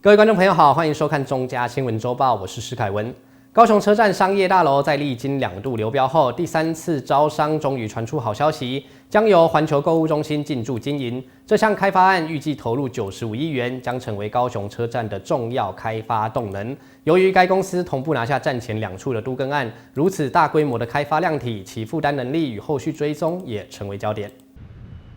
各位觀眾朋友好，歡迎收看中嘉新聞週報，我是施凱文。高雄車站商業大樓在歷經兩度流標後，第三次招商終於傳出好消息，將由環球購物中心進駐經營。這項開發案預計投入95億元，將成為高雄車站的重要開發動能。由於該公司同步拿下站前兩處的都更案，如此大規模的開發量體，其負擔能力與後續追蹤也成為焦點。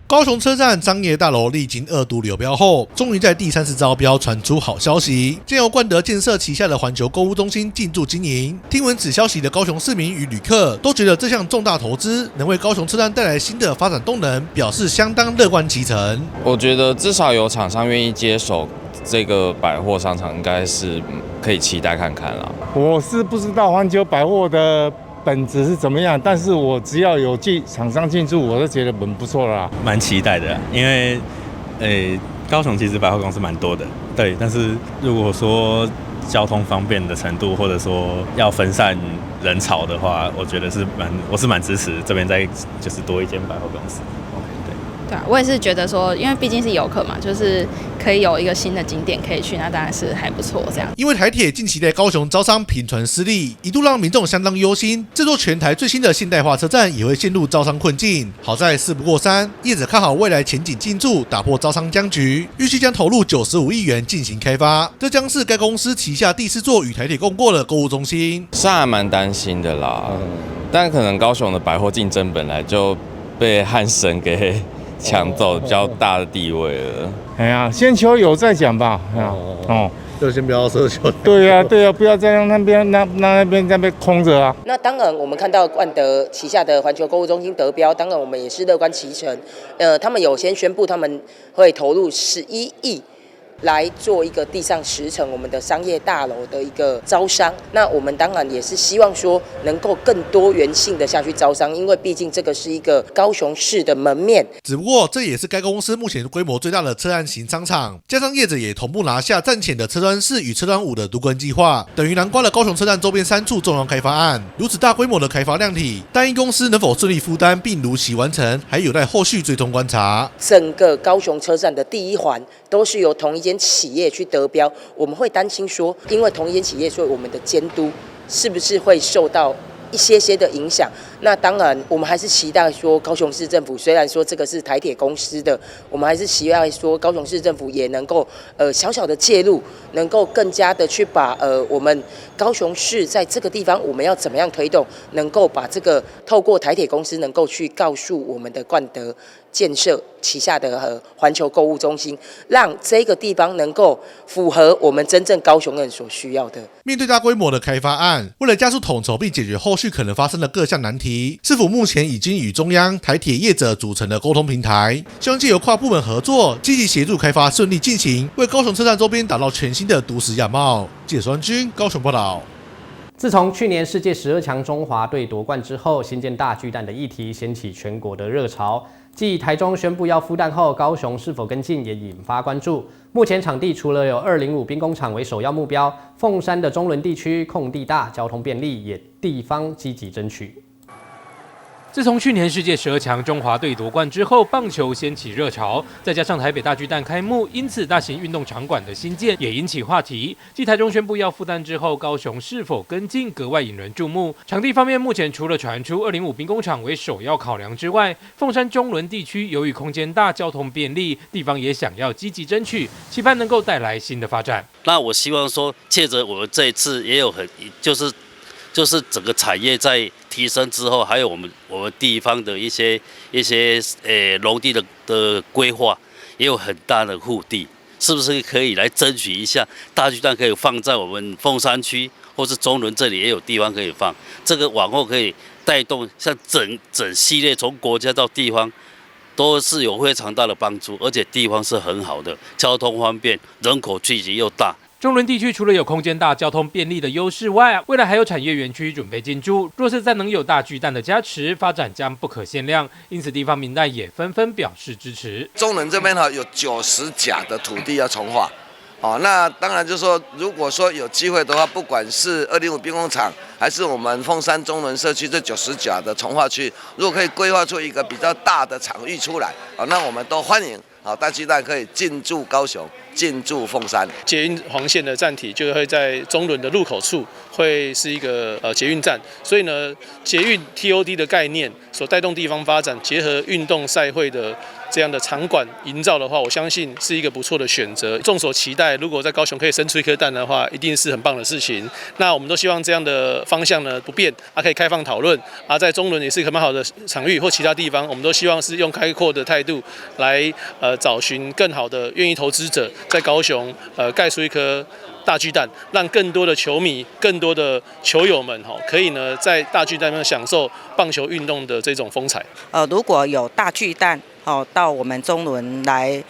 高雄車站商業大樓歷經二度流標後，終於在第三次招標傳出好消息，將由冠德建設旗下的環球購物中心進駐經營。聽聞此消息的高雄市民與旅客都覺得這項重大投資能為高雄車站帶來新的發展動能，表示相當樂觀其成。我覺得至少有廠商願意接手這個百貨商場，應該是可以期待看看啦。我是不知道環球百貨的本質是怎麼樣，但是我只要有進廠商進駐，我都覺得很不錯啦。蠻期待的，因為，高雄其實百貨公司蠻多的，對。但是如果說交通方便的程度，或者說要分散人潮的話，我覺得是蠻，我是蠻支持這邊再就是多一間百貨公司。OK，對。對啊，我也是覺得說，因為畢竟是遊客嘛，就是可以有一個新的景點可以去，那當然是還不錯這樣。因為台鐵近期在高雄招商頻傳失利，一度讓民眾相當憂心，這座全台最新的現代化車站也會陷入招商困境。好在事不過三，業者看好未來前景進駐，打破招商僵局，預計將投入95億元進行開發。這將是該公司旗下第四座與台鐵共構的購物中心。是還蠻擔心的啦，但可能高雄的百貨競爭本來就被漢神給搶走比較大的地位了。哎呀，先求有再講吧。哦，就先不要奢求。對呀，對呀，不要再讓那邊那邊空着啊。那當然，我們看到冠德旗下的環球購物中心得標，當然我們也是樂觀其成。他們有先宣布他們會投入11億來做一個地上10層我們的商業大樓的一個招商。那我們當然也是希望說能夠更多元性的下去招商，因為畢竟這個是一個高雄市的門面。只不過這也是該公司目前規模最大的車站型商場，加上業者也同步拿下站前的車端4與車端5的都更計劃，等於囊括了高雄車站周邊三處重要開發案。如此大規模的開發量體，單一公司能否順利負擔並如期完成，還有待後續追蹤觀察。整個高雄車站的第一環都是由同一間企業去得標，我們會擔心說，因為同一間企業，所以我們的監督是不是會受到一些些的影響？那當然，我們還是期待說，高雄市政府雖然說這個是台鐵公司的，我們還是期待說高雄市政府也能夠小小的介入，能夠更加的去把我們高雄市在這個地方我們要怎麼樣推動，能夠把這個透過台鐵公司能夠去告訴我們的冠德建設旗下的環球購物中心，讓這個地方能夠符合我們真正高雄人所需要的。面對大規模的開發案，為了加速統籌並解決後續可能發生的各項難題，市府目前已經與中央、台鐵業者組成了溝通平台，希望借由跨部門合作，積極協助開發順利進行，為高雄車站周邊打造全新的都市樣貌。記者孫軍高雄報道。自從去年世界12強中華隊奪冠之後，新建大巨蛋的議題掀起全國的熱潮。繼台中宣布要孵蛋後，高雄是否跟進也引發關注。目前場地除了有205兵工廠為首要目標，鳳山的中崙地區空地大、交通便利，也地方積極爭取。自從去年世界十二強中華隊奪冠之後，棒球掀起熱潮，再加上台北大巨蛋開幕，因此大型運動場館的新建也引起話題。繼台中宣布要復蛋之後，高雄是否跟進格外引人注目。場地方面，目前除了傳出205兵工廠為首要考量之外，鳳山中崙地區由於空間大、交通便利，地方也想要積極爭取，期盼能夠帶來新的發展。那我希望說，借着我們這一次也有很就是整個產業在提升之後，還有我們地方的一些農地的規劃，也有很大的腹地，是不是可以來爭取一下大巨蛋可以放在我們鳳山區或是中崙這裡也有地方可以放，這個往後可以帶動像整整系列從國家到地方都是有非常大的幫助，而且地方是很好的，交通方便，人口聚集又大。中崙地區除了有空間大、交通便利的優勢外，未來還有產業園區準備進駐。若是再能有大巨蛋的加持，發展將不可限量。因此，地方民代也紛紛表示支持。中崙這邊哈有90甲的土地要重劃，哦，那當然就是說，如果說有機會的話，不管是205兵工廠，還是我們鳳山中崙社區這90甲的重劃區，如果可以規劃出一個比較大的場域出來，啊，那我們都歡迎。好，大巨蛋可以進駐高雄，進駐鳳山。捷運黃線的站體就會在中崙的入口處，會是一個捷運站，所以呢，捷運 TOD 的概念所帶動地方發展，結合運動賽會的這樣的場館營造的話，我相信是一個不錯的選擇。眾所期待，如果在高雄可以生出一顆蛋的話，一定是很棒的事情。那我們都希望這樣的方向呢不變，啊可以開放討論，啊在中崙也是一個蠻好的場域，或其他地方，我們都希望是用開闊的態度來找尋更好的願意投資者，在高雄蓋出一顆大巨蛋，讓更多的球迷、更多的球友們吼，可以呢在大巨蛋上享受棒球運動的這種風采。如果有大巨蛋哦到我們中崙來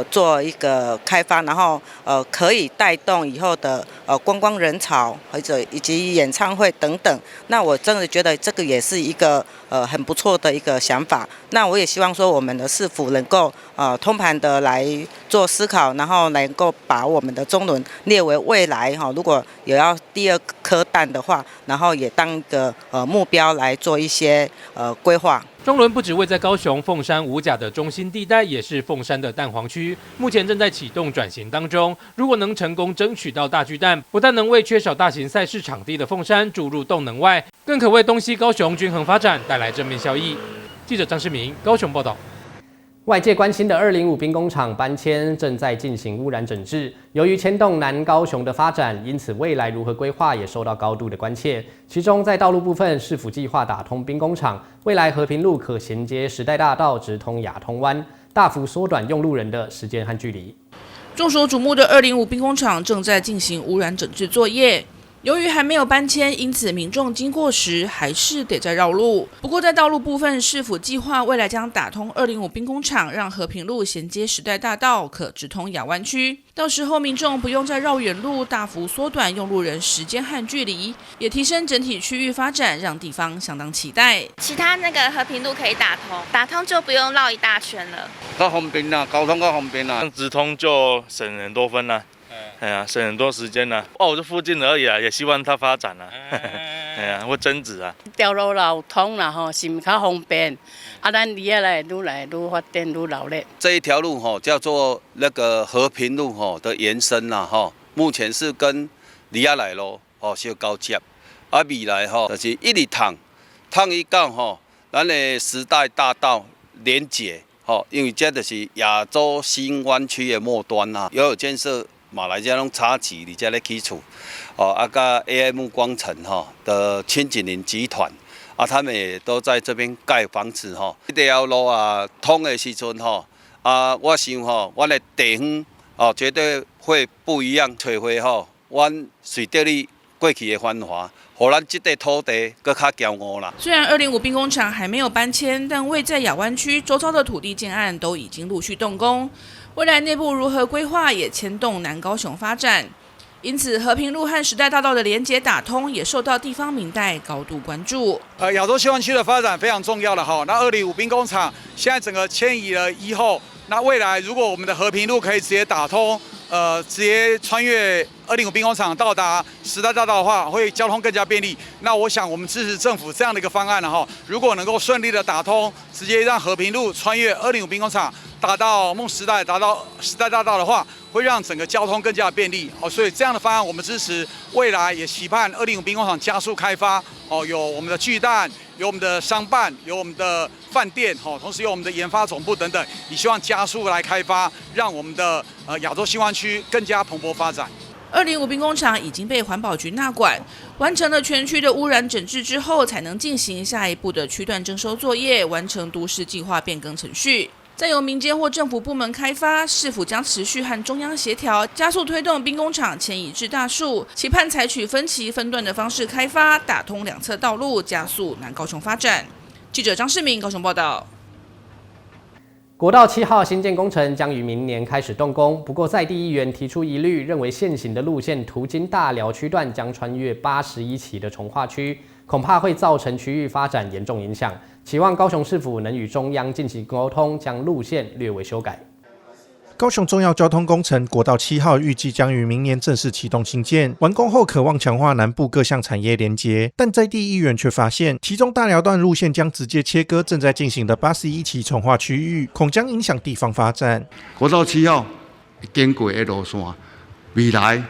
做一個開發，然後可以帶動以後的觀光人潮或者以及演唱會等等，那我真的覺得這個也是一個很不錯的一個想法。那我也希望說我們的市府能夠通盤的來做思考，然後能夠把我們的中崙列為未來哈，如果有要第二顆蛋的話，然後也當一個目標來做一些規劃。中崙不只位在高雄鳳山五甲的中心地帶，也是鳳山的蛋黃區，目前正在啟動轉型當中。如果能成功爭取到大巨蛋，不但能為缺少大型賽事場地的鳳山注入動能外，更可為東西高雄均衡發展帶來正面效益。記者張世明高雄報道。外界關心的205兵工廠搬遷正在進行污染整治，由於牽動南高雄的發展，因此未來如何規劃也受到高度的關切。其中在道路部分，市府計劃打通兵工廠，未來和平路可銜接時代大道，直通亞通灣，大幅縮短用路人的時間和距離。眾所矚目的205兵工廠正在進行污染整治作業。由於還沒有搬遷，因此民眾經過時還是得再繞路。不過在道路部分，市府計劃未來將打通205兵工廠，讓和平路銜接時代大道，可直通亞灣區。到時候民眾不用再繞遠路，大幅縮短用路人時間和距離，也提升整體區域發展，讓地方相當期待。其他那個和平路可以打通，打通就不用繞一大圈了。較方便啦，交通較方便啦，直通就省很多分啦。哎呀，省很多時間啦。哦，我這附近而已啊，也希望它發展啊。哎呀，會增值啊。條路若通啦吼，是毋較方便？啊，咱離遐來愈來愈發展愈熱鬧。這一條路吼叫做那個和平路吼的延伸啦吼，目前是跟里仔內路吼相交接。啊，未來吼就是一直通，通伊到吼咱的時代大道連接吼，因為這就是亞洲新灣區的末端啦，也有建設。嘛來遮攏插旗佇遮咧起厝，哦，啊，佮 AI 暮光城吼的千景林集團，啊，他們也都在這邊蓋房子吼。這條路啊通的時陣吼，啊，我想吼，阮的地方哦絕對會不一樣，找回吼，阮隨著你過去的繁華，予咱這塊土地閣較驕傲啦。雖然205兵工廠還沒有搬遷，但位在亞灣區周遭的土地建案都已經陸續動工。未來內部如何規劃，也牽動南高雄發展。因此，和平路和時代大道的連結打通，也受到地方民代高度關注。亞洲新灣區的發展非常重要的哈。那205兵工廠現在整個遷移了以後，那未來如果我們的和平路可以直接打通，直接穿越205兵工廠到達時代大道的話，會交通更加便利。那我想我們支持政府這樣的一個方案了哈。如果能夠順利的打通，直接讓和平路穿越205兵工廠，達到夢時代，達到時代大道的話，會讓整個交通更加便利哦。所以這樣的方案我們支持，未來也期盼205兵工廠加速開發哦，有我們的巨蛋，有我們的商辦，有我們的飯店哦，同時有我們的研發總部等等，也希望加速來開發，讓我們的亞洲新灣區更加蓬勃發展。205兵工廠已經被環保局納管，完成了全區的污染整治之後，才能進行下一步的區段徵收作業，完成都市計劃變更程序。再由民間或政府部門開發，市府將持續和中央協調，加速推動兵工廠遷移至大樹，期盼採取分期分段的方式開發，打通兩側道路，加速南高雄發展。記者張世明高雄報道。國道7號新建工程將於明年開始動工，不過在地議員提出疑慮，認為現行的路線途經大寮區段將穿越81期的重劃區，恐怕會造成區域發展嚴重影響。期望高雄市府能與中央進行溝通，將路線略微修改。高雄重要交通工程国道七号预计将于明年正式启动兴建，完工后可望强化南部各项产业连结。但在地议员却发现，其中大寮段路线将直接切割正在进行的81期重划区域，恐将影响地方发展。国道七号经过的路线，未来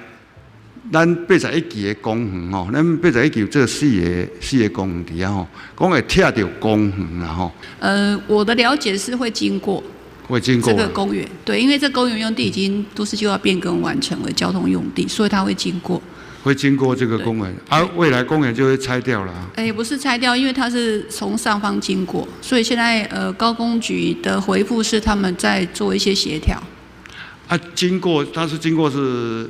咱八十一期的公园吼，咱八十一期有做四个公园伫遐吼，讲会拆著公园啦吼。我的了解是会经过。会经过这个公园，对，因为这公园用地已经都市计划变更完成为交通用地，所以它会经过。会经过这个公园，啊，未来公园就会拆掉了。哎，不是拆掉，因为它是从上方经过，所以现在高工局的回复是他们在做一些协调。啊，经过它是经过是，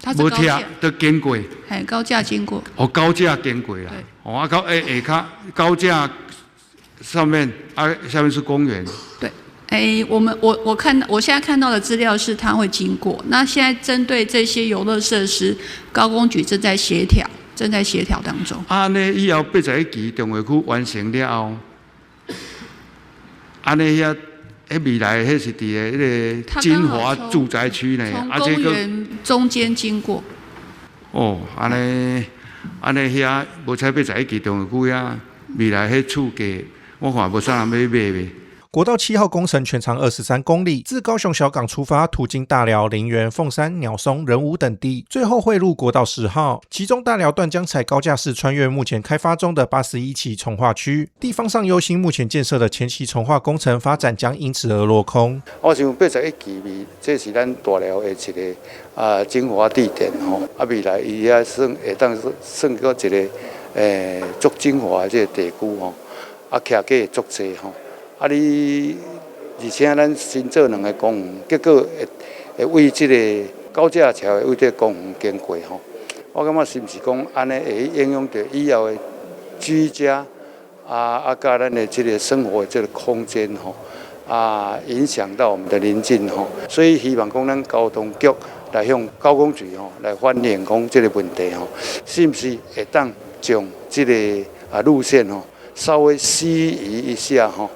它是高架的经过。哎，高架经过。哦，高架经过啦。哦，啊高哎下跤高架上面啊下面是公园。对。哎，我们我我看我现在看到的资料是它会经过。那现在针对这些游乐设施，高工局正在协调，正在协调当中。啊，呢以后八十一期重划区完成了后，按呢遐，彼未来彼是伫个彼个金华住宅区呢，从公园中间经过。哦，按呢，按呢遐无彩八十一期重划区遐，未来彼厝价，我看无啥人欲买袂。国道七号工程全长23公里，自高雄小港出发，途经大寮、林园、凤山、鸟松、仁武等地，最后汇入国道10号。其中大寮段将采高架式穿越目前开发中的81期重划区。地方上忧心目前建设的前期重划工程发展将因此而落空。我想八十一期未，这是咱大寮的一个精华地点吼，啊未来伊遐算会当算阁一个足精华的这个地区吼，啊徛价足济吼。啊！你而且咱新做两个公园，结果会会为这个高架桥会为这个公园经过吼，我感觉是毋是讲按呢会影响著以后的居家啊，佮咱的这个生活的这个空间吼，啊，影响到我们的邻近吼，所以希望讲咱交通局来向高工局吼来反映讲这个问题吼，是毋是会当将这个路线吼稍微西移一下吼？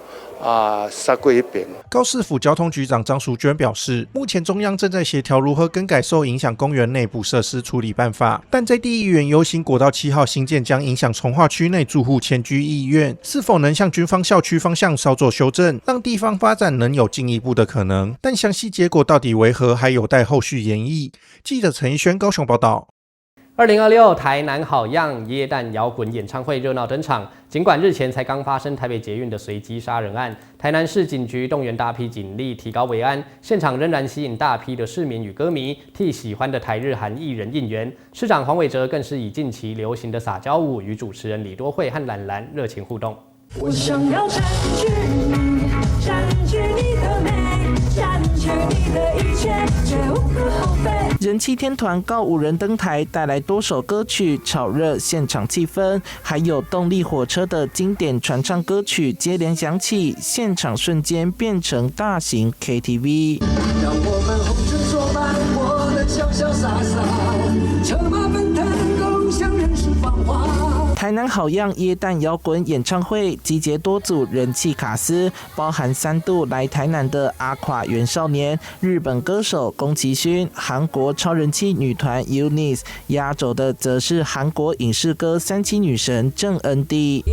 啊，杀过一边。高市府交通局长张淑娟表示，目前中央正在协调如何更改受影响公园内部设施处理办法，但在地议员忧心国道七号兴建将影响重划区内住户迁居意愿，是否能向军方校区方向稍作修正，让地方发展能有进一步的可能？但详细结果到底为何，还有待后续研议。记者陈奕轩高雄报道。 2026台南好样耶诞摇滚演唱会热闹登场。尽管日前才刚发生台北捷运的随机杀人案，台南市警局动员大批警力提高维安，现场仍然吸引大批的市民与歌迷替喜欢的台日韩艺人应援。市长黄伟哲更是以近期流行的撒娇舞与主持人李多慧和兰兰热情互动。我想要占据你，占据你的美，占据你的一切，这无可厚非。人气天团告五人登台，带来多首歌曲，炒热现场气氛，还有动力火车的经典传唱歌曲接连响起，现场瞬间变成大型 KTV。让我们红尘作伴，活得潇潇洒洒，策马奔腾，共享人世繁华。台南好样耶诞摇滚演唱会集结多组人气卡司，包含三度来台南的阿垮元少年、日本歌手宫崎骏、韩国超人气女团 UNICE，压轴的则是韩国影视歌三栖女神郑恩地。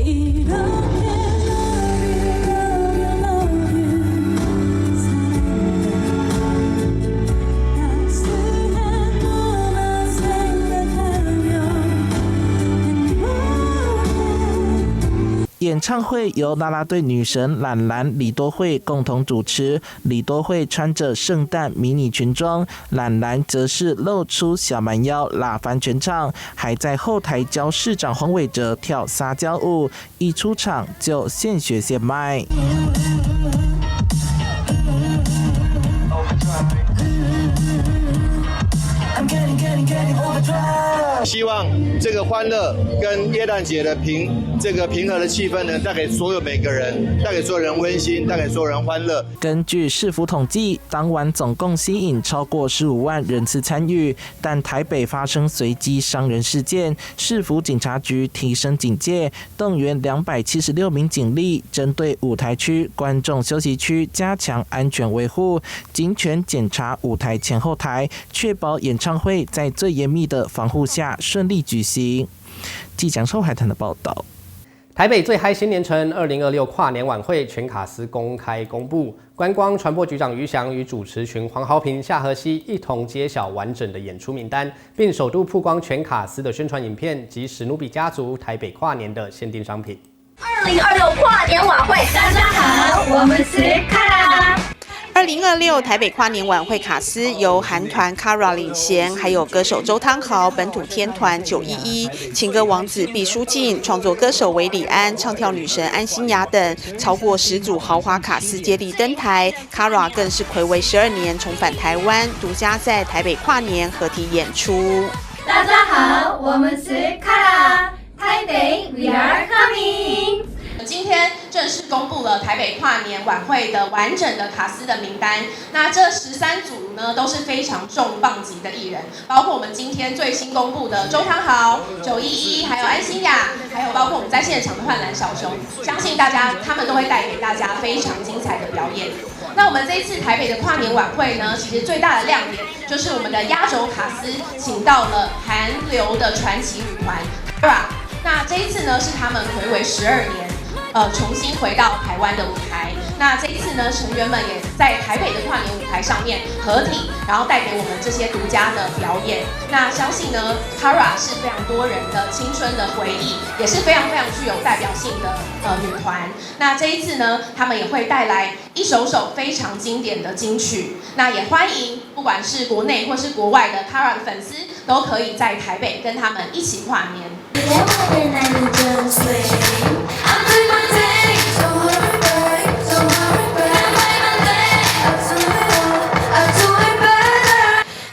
演唱会由啦啦队女神兰兰李多慧共同主持。李多慧穿着圣诞迷你裙装，兰兰则是露出小蛮腰，辣翻全场，还在后台教市长黄伟哲跳撒娇舞，一出场就现学现卖。希望這個歡樂跟耶誕節的這個平和的氣氛呢，帶給所有每個人，帶給所有人溫馨，帶給所有人歡樂。根據市府統計，當晚總共吸引超過15萬人次參與，但台北發生隨機傷人事件，市府警察局提升警戒，動員276名警力，針對舞台區、觀眾休息區加強安全維護，警犬檢查舞台前後台，確保演唱會在最嚴密的防護下順利舉行。記者周海騰的報道。台北最嗨新年城2026跨年晚會全卡司公開公布，觀光傳播局長余翔與主持群黃豪平、夏荷西一同揭曉完整的演出名單，並首度曝光全卡司的宣傳影片及史努比家族台北跨年的限定商品。2026跨年晚會，大家好，我們是卡拉。 2026台北跨年晚會卡司由韓團 KARA 領銜，還有歌手周湯豪、本土天團911、情歌王子畢書盡、創作歌手韋禮安、唱跳女神安心亞等，超過10組豪華卡司接力登台。KARA 更是睽違12年重返台灣，獨家在台北跨年合體演出。大家好，我們是 KARA，台北 We are coming。今天正式公布了台北跨年晚會的完整的卡司的名單。那這13組呢，都是非常重磅級的藝人，包括我們今天最新公布的周湯豪、911，還有安心亞，還有包括我們在現場的幻藍小熊。相信大家他們都會帶給大家非常精彩的表演。那我們這一次台北的跨年晚會呢，其實最大的亮點就是我們的壓軸卡司，請到了韓流的傳奇女團 KARA。那這一次呢，是他們睽違12年，重新回到台灣的舞台。那這一次呢，成員們也在台北的跨年舞台上面合體，然後帶給我們這些獨家的表演。那相信呢，KARA 是非常多人的青春的回憶，也是非常非常具有代表性的女團。那這一次呢，他們也會帶來一首首非常經典的金曲。那也歡迎不管是國內或是國外的 KARA 的粉絲，都可以在台北跟他們一起跨年。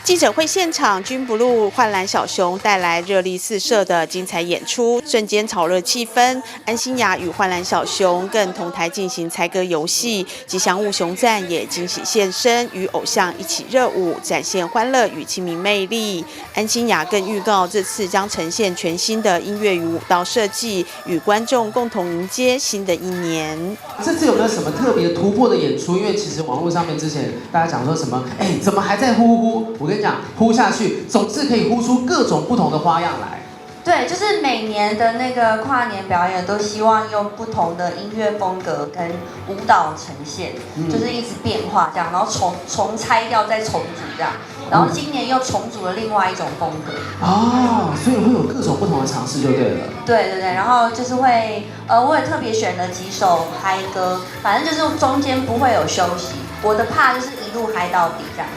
記者會現場，君不露幻藍小熊帶來熱力四射的精彩演出，瞬間炒熱氣氛。安心亞與幻藍小熊更同台進行猜歌遊戲，吉祥物熊讚也驚喜現身，與偶像一起熱舞，展現歡樂與親民魅力。安心亞更預告，這次將呈現全新的音樂與舞蹈設計，與觀眾共同迎接新的一年。這次有沒有什麼特別突破的演出？因為其實網絡上面之前大家講說什麼，怎麼還在呼呼？我跟你講，呼下去總是可以呼出各種不同的花樣來。對，就是每年的那個跨年表演，都希望用不同的音樂風格跟舞蹈呈現，就是一直變化這樣，然後重拆掉再重組這樣，然後今年又重組了另外一種風格。哦，所以會有各種不同的嘗試就對了。對對對，然後就是會，我也特別選了幾首嗨歌，反正就是中間不會有休息，我的 part 就是一路嗨到底這樣子。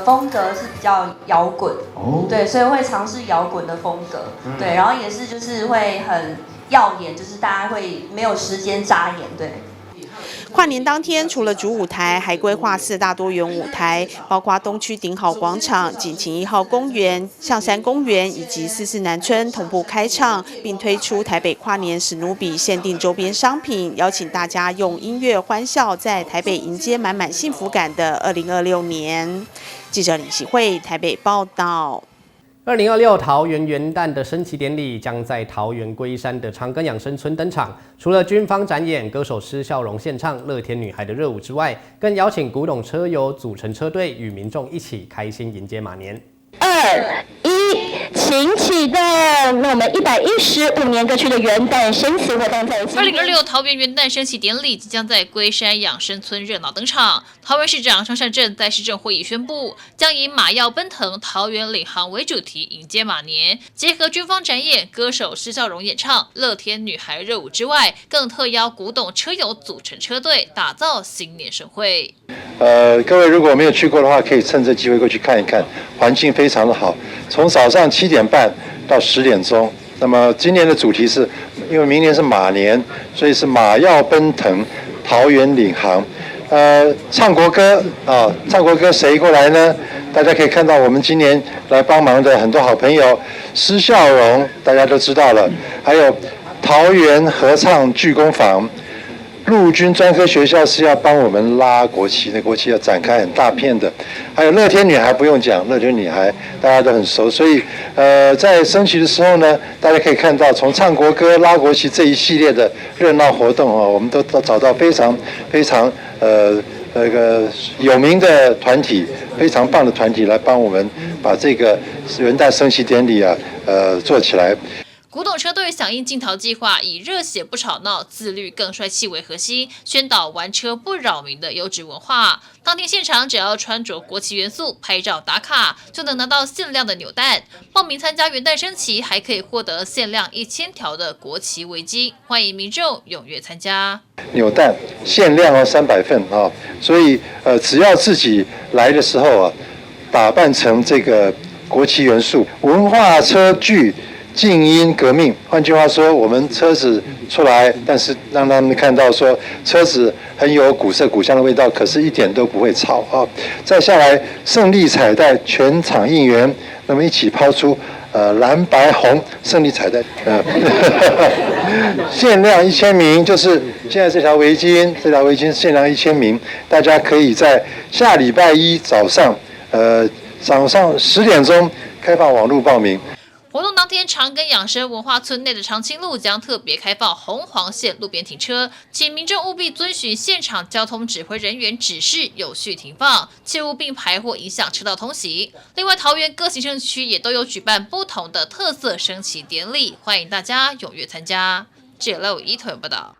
風格是比較搖滾，對，所以會嘗試搖滾的風格，對，然後也是就是會很耀眼，就是大家會沒有時間眨眼，對。跨年當天，除了主舞台，還規劃4大多元舞台，包括東區頂好廣場、錦旗1號公園、象山公園以及44南村同步開唱，並推出台北跨年史努比限定周邊商品，邀請大家用音樂歡笑，在台北迎接滿滿幸福感的2026年。記者林喜慧台北報道。 2026桃園元旦的升旗典禮將在桃園龜山的長庚養生村登場。除了軍方展演、歌手施孝榮獻唱《樂天女孩》的熱舞之外，更邀請古董車友組成車隊，與民眾一起開心迎接馬年。 2、1，請啟動。那我們115年歌曲的元旦升旗活動在2026桃園元旦升旗典禮即將在龜山養生村熱鬧登場。桃園市長張善政在市政會議宣布，將以馬要奔騰、桃園領航為主題迎接馬年，結合軍方展演、歌手施孝榮演唱《樂天女孩》熱舞之外，更特邀古董車友組成車隊，打造新年盛會。各位如果沒有去過的話，可以趁這機會過去看一看，環境非常的好。從早上7點半到10點鐘。那麼今年的主題是，因為明年是馬年，所以是馬要奔騰，桃園領航。唱國歌啊，唱國歌誰過來呢？大家可以看到我们今年来帮忙的很多好朋友，施孝荣大家都知道了，还有桃园合唱剧工坊。陆军专科学校是要帮我们拉国旗，那国旗要展开很大片的。还有乐天女孩不用讲，乐天女孩大家都很熟，所以在升旗的时候呢，大家可以看到从唱国歌、拉国旗这一系列的热闹活动啊，我们都找到非常非常那个有名的团体，非常棒的团体来帮我们把这个元旦升旗典礼啊，做起来。古董车队响应净桃计划，以热血不吵闹、自律更帅气为核心，宣导玩车不扰民的优质文化。当天现场只要穿着国旗元素拍照打卡，就能拿到限量的扭蛋。报名参加元旦升旗，还可以获得限量1000条的国旗围巾。欢迎民众踊跃参加。扭蛋限量哦，300份啊，所以只要自己来的时候啊，打扮成这个国旗元素，文化车具。静音革命，换句话说，我们车子出来，但是让他们看到说车子很有古色古香的味道，可是一点都不会吵啊。再下来，胜利彩带全场应援，那么一起抛出蓝白红胜利彩带，限量1000名，就是现在这条围巾，这条围巾限量1000名，大家可以在下礼拜一早上，早上10点钟开放网络报名。活动当天，长庚养生文化村内的长青路将特别开放红黄线路边停车，请民众务必遵循现场交通指挥人员指示，有序停放，切勿并排或影响车道通行。另外，桃园各行政区也都有举办不同的特色升旗典礼，欢迎大家踊跃参加。记者刘一腿报道。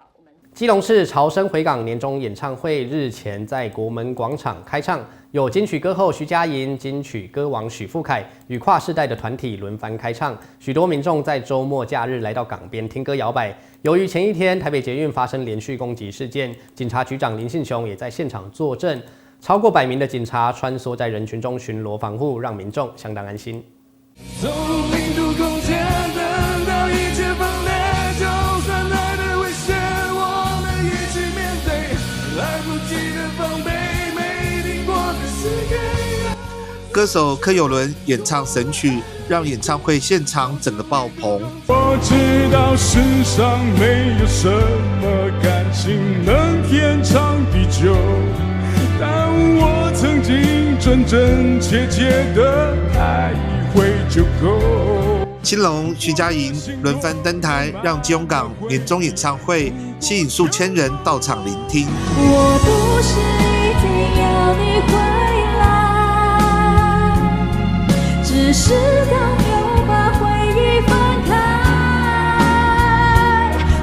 基隆市潮生回港年终演唱会日前在国门广场开唱，有金曲歌后徐佳莹、金曲歌王许富凯与跨世代的团体轮番开唱，许多民众在周末假日来到港边听歌摇摆。由于前一天台北捷运发生连续攻击事件，警察局长林信雄也在现场坐镇，超过100名的警察穿梭在人群中巡逻防护，让民众相当安心。歌手柯有伦演唱神曲，让演唱会现场整个爆棚。我知道世上没有什么感情能天长地久，但我曾经真真切切的爱一回就够。青龙、徐佳莹轮番登台，让基隆港年终演唱会吸引数千人到场聆听。我不是一定要你回来，只是当又把回忆翻开，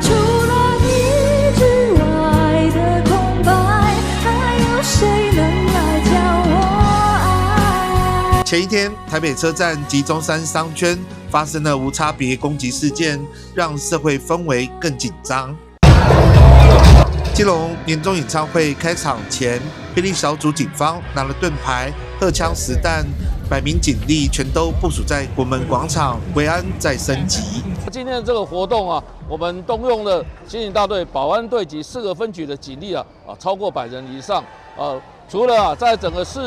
除了你之外的空白，还有谁能来教我爱？前一天，台北车站及中山商圈发生了无差别攻击事件，让社会氛围更紧张。基隆年终演唱会开场前，霹雳小组警方拿了盾牌、荷枪实弹，100名警力全都部署在国门广场，维安再升级。今天的这个活动啊，我们动用了刑警大队、保安队及4个分局的警力啊，超过100人以上。除了在整个市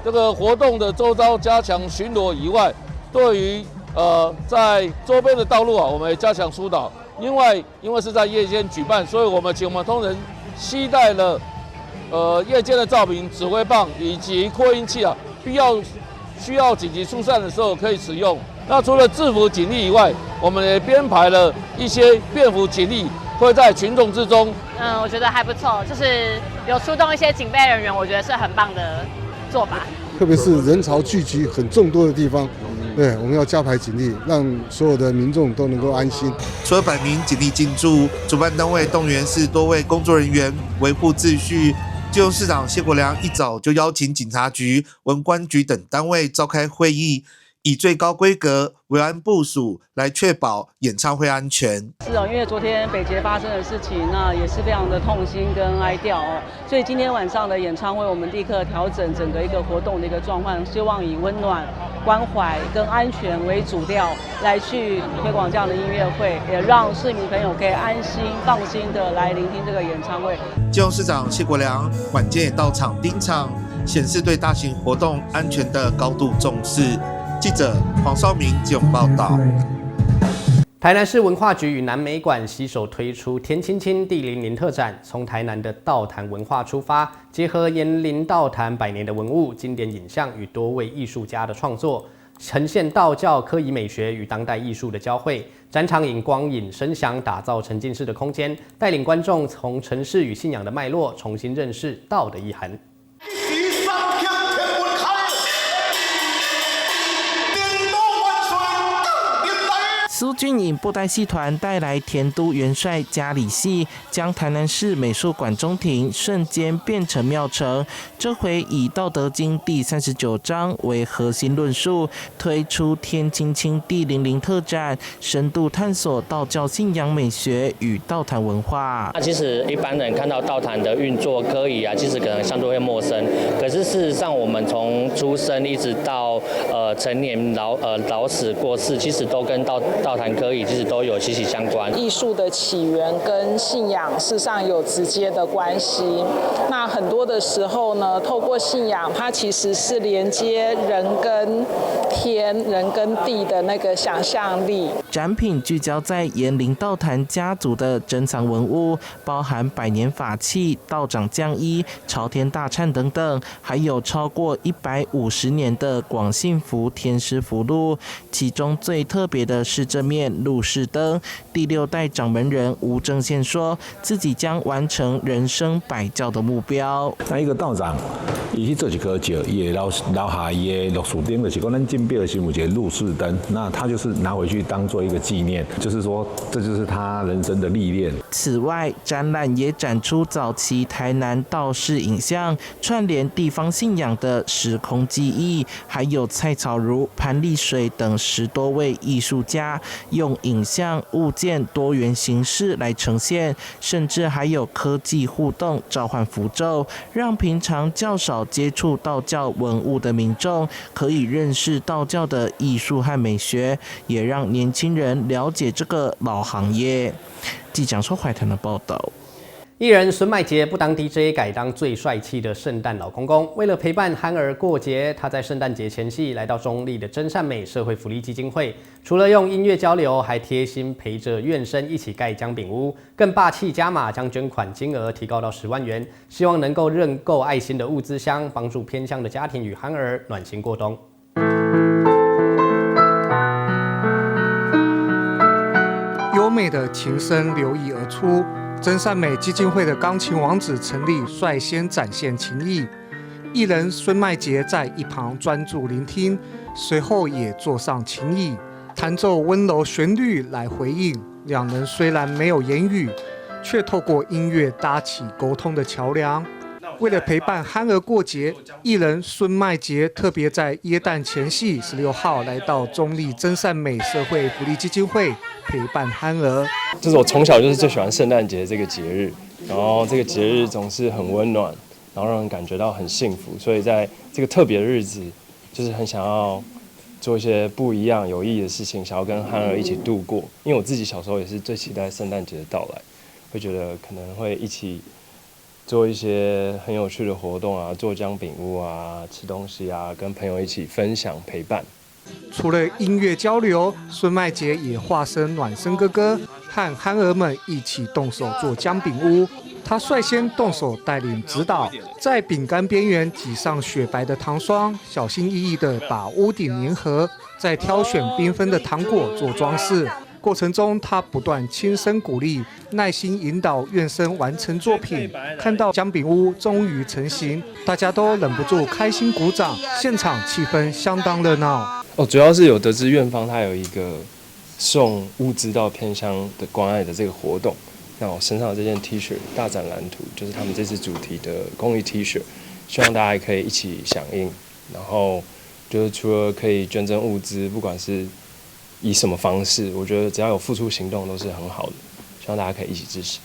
这个活动的周遭加强巡逻以外，对于在周边的道路啊，我们也加强疏导。另外，因为是在夜间举办，所以我们请我们同仁携带了夜间的照明、指挥棒以及扩音器啊，必要需要紧急疏散的时候可以使用。那除了制服警力以外，我们也编排了一些便服警力，会在群众之中。我觉得还不错，就是有出动一些警备人员，我觉得是很棒的做法。特别是人潮聚集很众多的地方，对，我们要加派警力，让所有的民众都能够安心。除了100名警力进驻，主办单位动员40多位工作人员维护秩序。基隆市长谢国梁一早就邀请警察局、文官局等单位召开会议，以最高规格维安部署来确保演唱会安全。是哦，因为昨天北捷发生的事情，那也是非常的痛心跟哀悼哦。所以今天晚上的演唱会，我们立刻调整整个一个活动的一个状况，希望以温暖、关怀跟安全为主调来去推广这样的音乐会，也让市民朋友可以安心、放心的来聆听这个演唱会。基隆市长谢国梁晚间也到场盯场，显示對大型活動安全的高度重視。記者黃少明這種報道。台南市文化局與南美館攜手推出“天青青地靈靈”特展，從台南的道壇文化出發，結合員林道壇百年的文物、經典影像與多位藝術家的創作，呈現道教科儀美學與當代藝術的交匯。展場以光影聲響打造沉浸式的空間，帶領觀眾從城市與信仰的脈絡重新認識道的意涵。蘇俊穎布袋戲團帶來田都元帥家裡戲，將台南市美術館中庭瞬間變成廟城。這回以《道德經》第39章為核心論述，推出天青青地靈靈特展，深度探索道教信仰美學與道壇文化。那其實一般人看到道壇的運作科儀啊，其實可能相對會陌生。可是事實上，我們從出生一直到成年老死過世，其實都跟道壇科儀其實都有息息相關。藝術的起源跟信仰事實上有直接的關係。那很多的時候呢，透過信仰，它其實是連接人跟天、人跟地的那個想象力。展品聚焦在員林道壇家族的珍藏文物，包含百年法器、道長降衣、朝天大懺等等，還有超過150年的廣信福天師符籙。其中最特別的是這面露世燈。第6代掌門人吳正憲說自己將完成人生百教的目標。那一個道長，伊去做一顆石，伊會留下伊的落樹燈，就是講咱進廟的時有一個露世燈，那他就是拿回去當做一個紀念，就是說這就是他人生的歷練。此外，展覽也展出早期台南道士影像，串聯地方信仰的時空記憶，還有蔡草如、潘麗水等10多位藝術家用影像、物件多元形式來呈現，甚至還有科技互動召喚符咒，讓平常較少接觸道教文物的民眾可以認識道教的藝術和美學，也讓年輕人了解這個老行業。記者蘇懷騰的報道。藝人孫麥杰不當 DJ，改當最帥氣的聖誕老公公。為了陪伴憨兒過節，他在聖誕節前夕來到中壢的真善美社會福利基金會，除了用音樂交流，還貼心陪着院生一起蓋薑餅屋，更霸氣加碼，將捐款金額提高到10萬元，希望能夠認購愛心的物資箱，幫助偏鄉的家庭與憨兒暖心過冬。優美的琴聲流溢而出。真善美基金會的鋼琴王子陳立率先展現情誼，藝人孫麥杰在一旁專注聆聽，隨後也坐上琴椅，彈奏溫柔旋律來回應。兩人雖然沒有言語，卻透過音樂搭起溝通的橋梁。為了陪伴憨兒過節，藝人孫麥杰特別在耶誕前夕16號來到中壢真善美社會福利基金會陪伴憨兒。就是我從小就是最喜歡聖誕節這個節日，然後這個節日總是很溫暖，然後讓人感覺到很幸福，所以在這個特別的日子，就是很想要做一些不一樣有意義的事情，想要跟憨兒一起度過。因為我自己小時候也是最期待聖誕節的到來，會覺得可能會一起做一些很有趣的活動啊，做薑餅屋啊，吃東西啊，跟朋友一起分享陪伴。除了音樂交流，孫麥杰也化身暖身哥哥，和憨兒們一起動手做薑餅屋。他率先動手帶領指導，在餅乾邊緣擠上雪白的糖霜，小心翼翼地把屋頂粘合，再挑選繽紛的糖果做裝飾。過程中，他不斷輕聲鼓勵，耐心引導院生完成作品。看到薑餅屋終於成型，大家都忍不住開心鼓掌，現場氣氛相當熱鬧。哦，主要是有得知院方他有一個送物資到偏鄉的關愛的這個活動，那我身上的這件 T 恤大展藍圖，就是他們這次主題的公益 T 恤，希望大家可以一起響應。然後就是除了可以捐贈物資，不管是以什麼方式，我覺得只要有付出行動都是很好的，希望大家可以一起支持。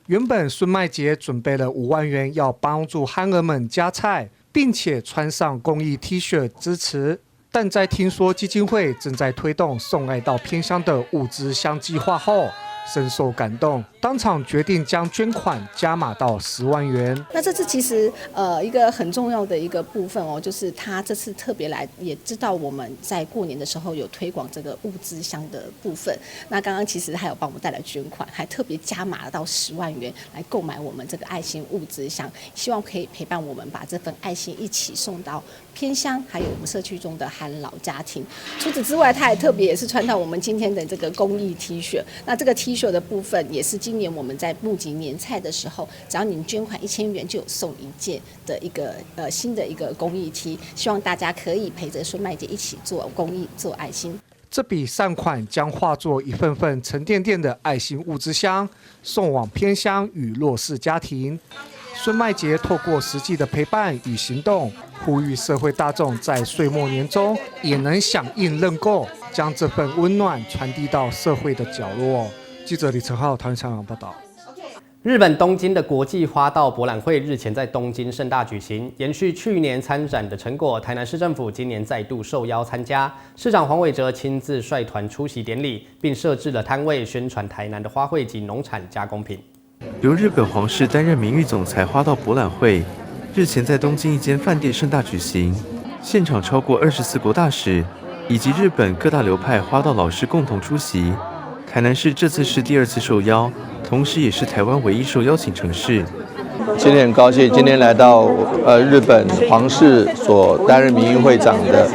原本孫麥杰準備了5萬元要幫助憨兒們加菜，並且穿上公益 T 恤支持，但在聽說基金會正在推動送愛到偏鄉的物資箱計劃後，深受感动，当场决定将捐款加码到10万元。那这次其实一个很重要的一个部分哦，就是他这次特别来，也知道我们在过年的时候有推广这个物资箱的部分。那刚刚其实还有帮我们带来捐款，还特别加码到十万元来购买我们这个爱心物资箱，希望可以陪伴我们把这份爱心一起送到偏乡，还有我们社区中的韩老家庭。除此之外，他还特别也是穿到我们今天的这个公益 T 恤。那这个 T 恤的部分，也是今年我们在募集年菜的时候，只要您捐款1000元，就有送一件的一个新的一个公益 T。希望大家可以陪着孙麦姐一起做公益、做爱心。这笔善款将化作一份份沉甸甸的爱心物资箱，送往偏乡与弱势家庭。孙麦杰透过实际的陪伴与行动，呼吁社会大众在岁末年终也能响应认购，将这份温暖传递到社会的角落。记者李成浩、唐采访报道。日本东京的国际花道博览会日前在东京盛大举行，延续去年参展的成果，台南市政府今年再度受邀参加，市长黄伟哲亲自率团出席典礼，并设置了摊位宣传台南的花卉及农产加工品。由日本皇室担任名誉总裁花道博览会日前在东京一间饭店盛大举行，现场超过24国大使以及日本各大流派花道老师共同出席。台南市这次是第二次受邀，同时也是台湾唯一受邀请城市。今天很高兴，今天来到日本皇室所担任名誉会长的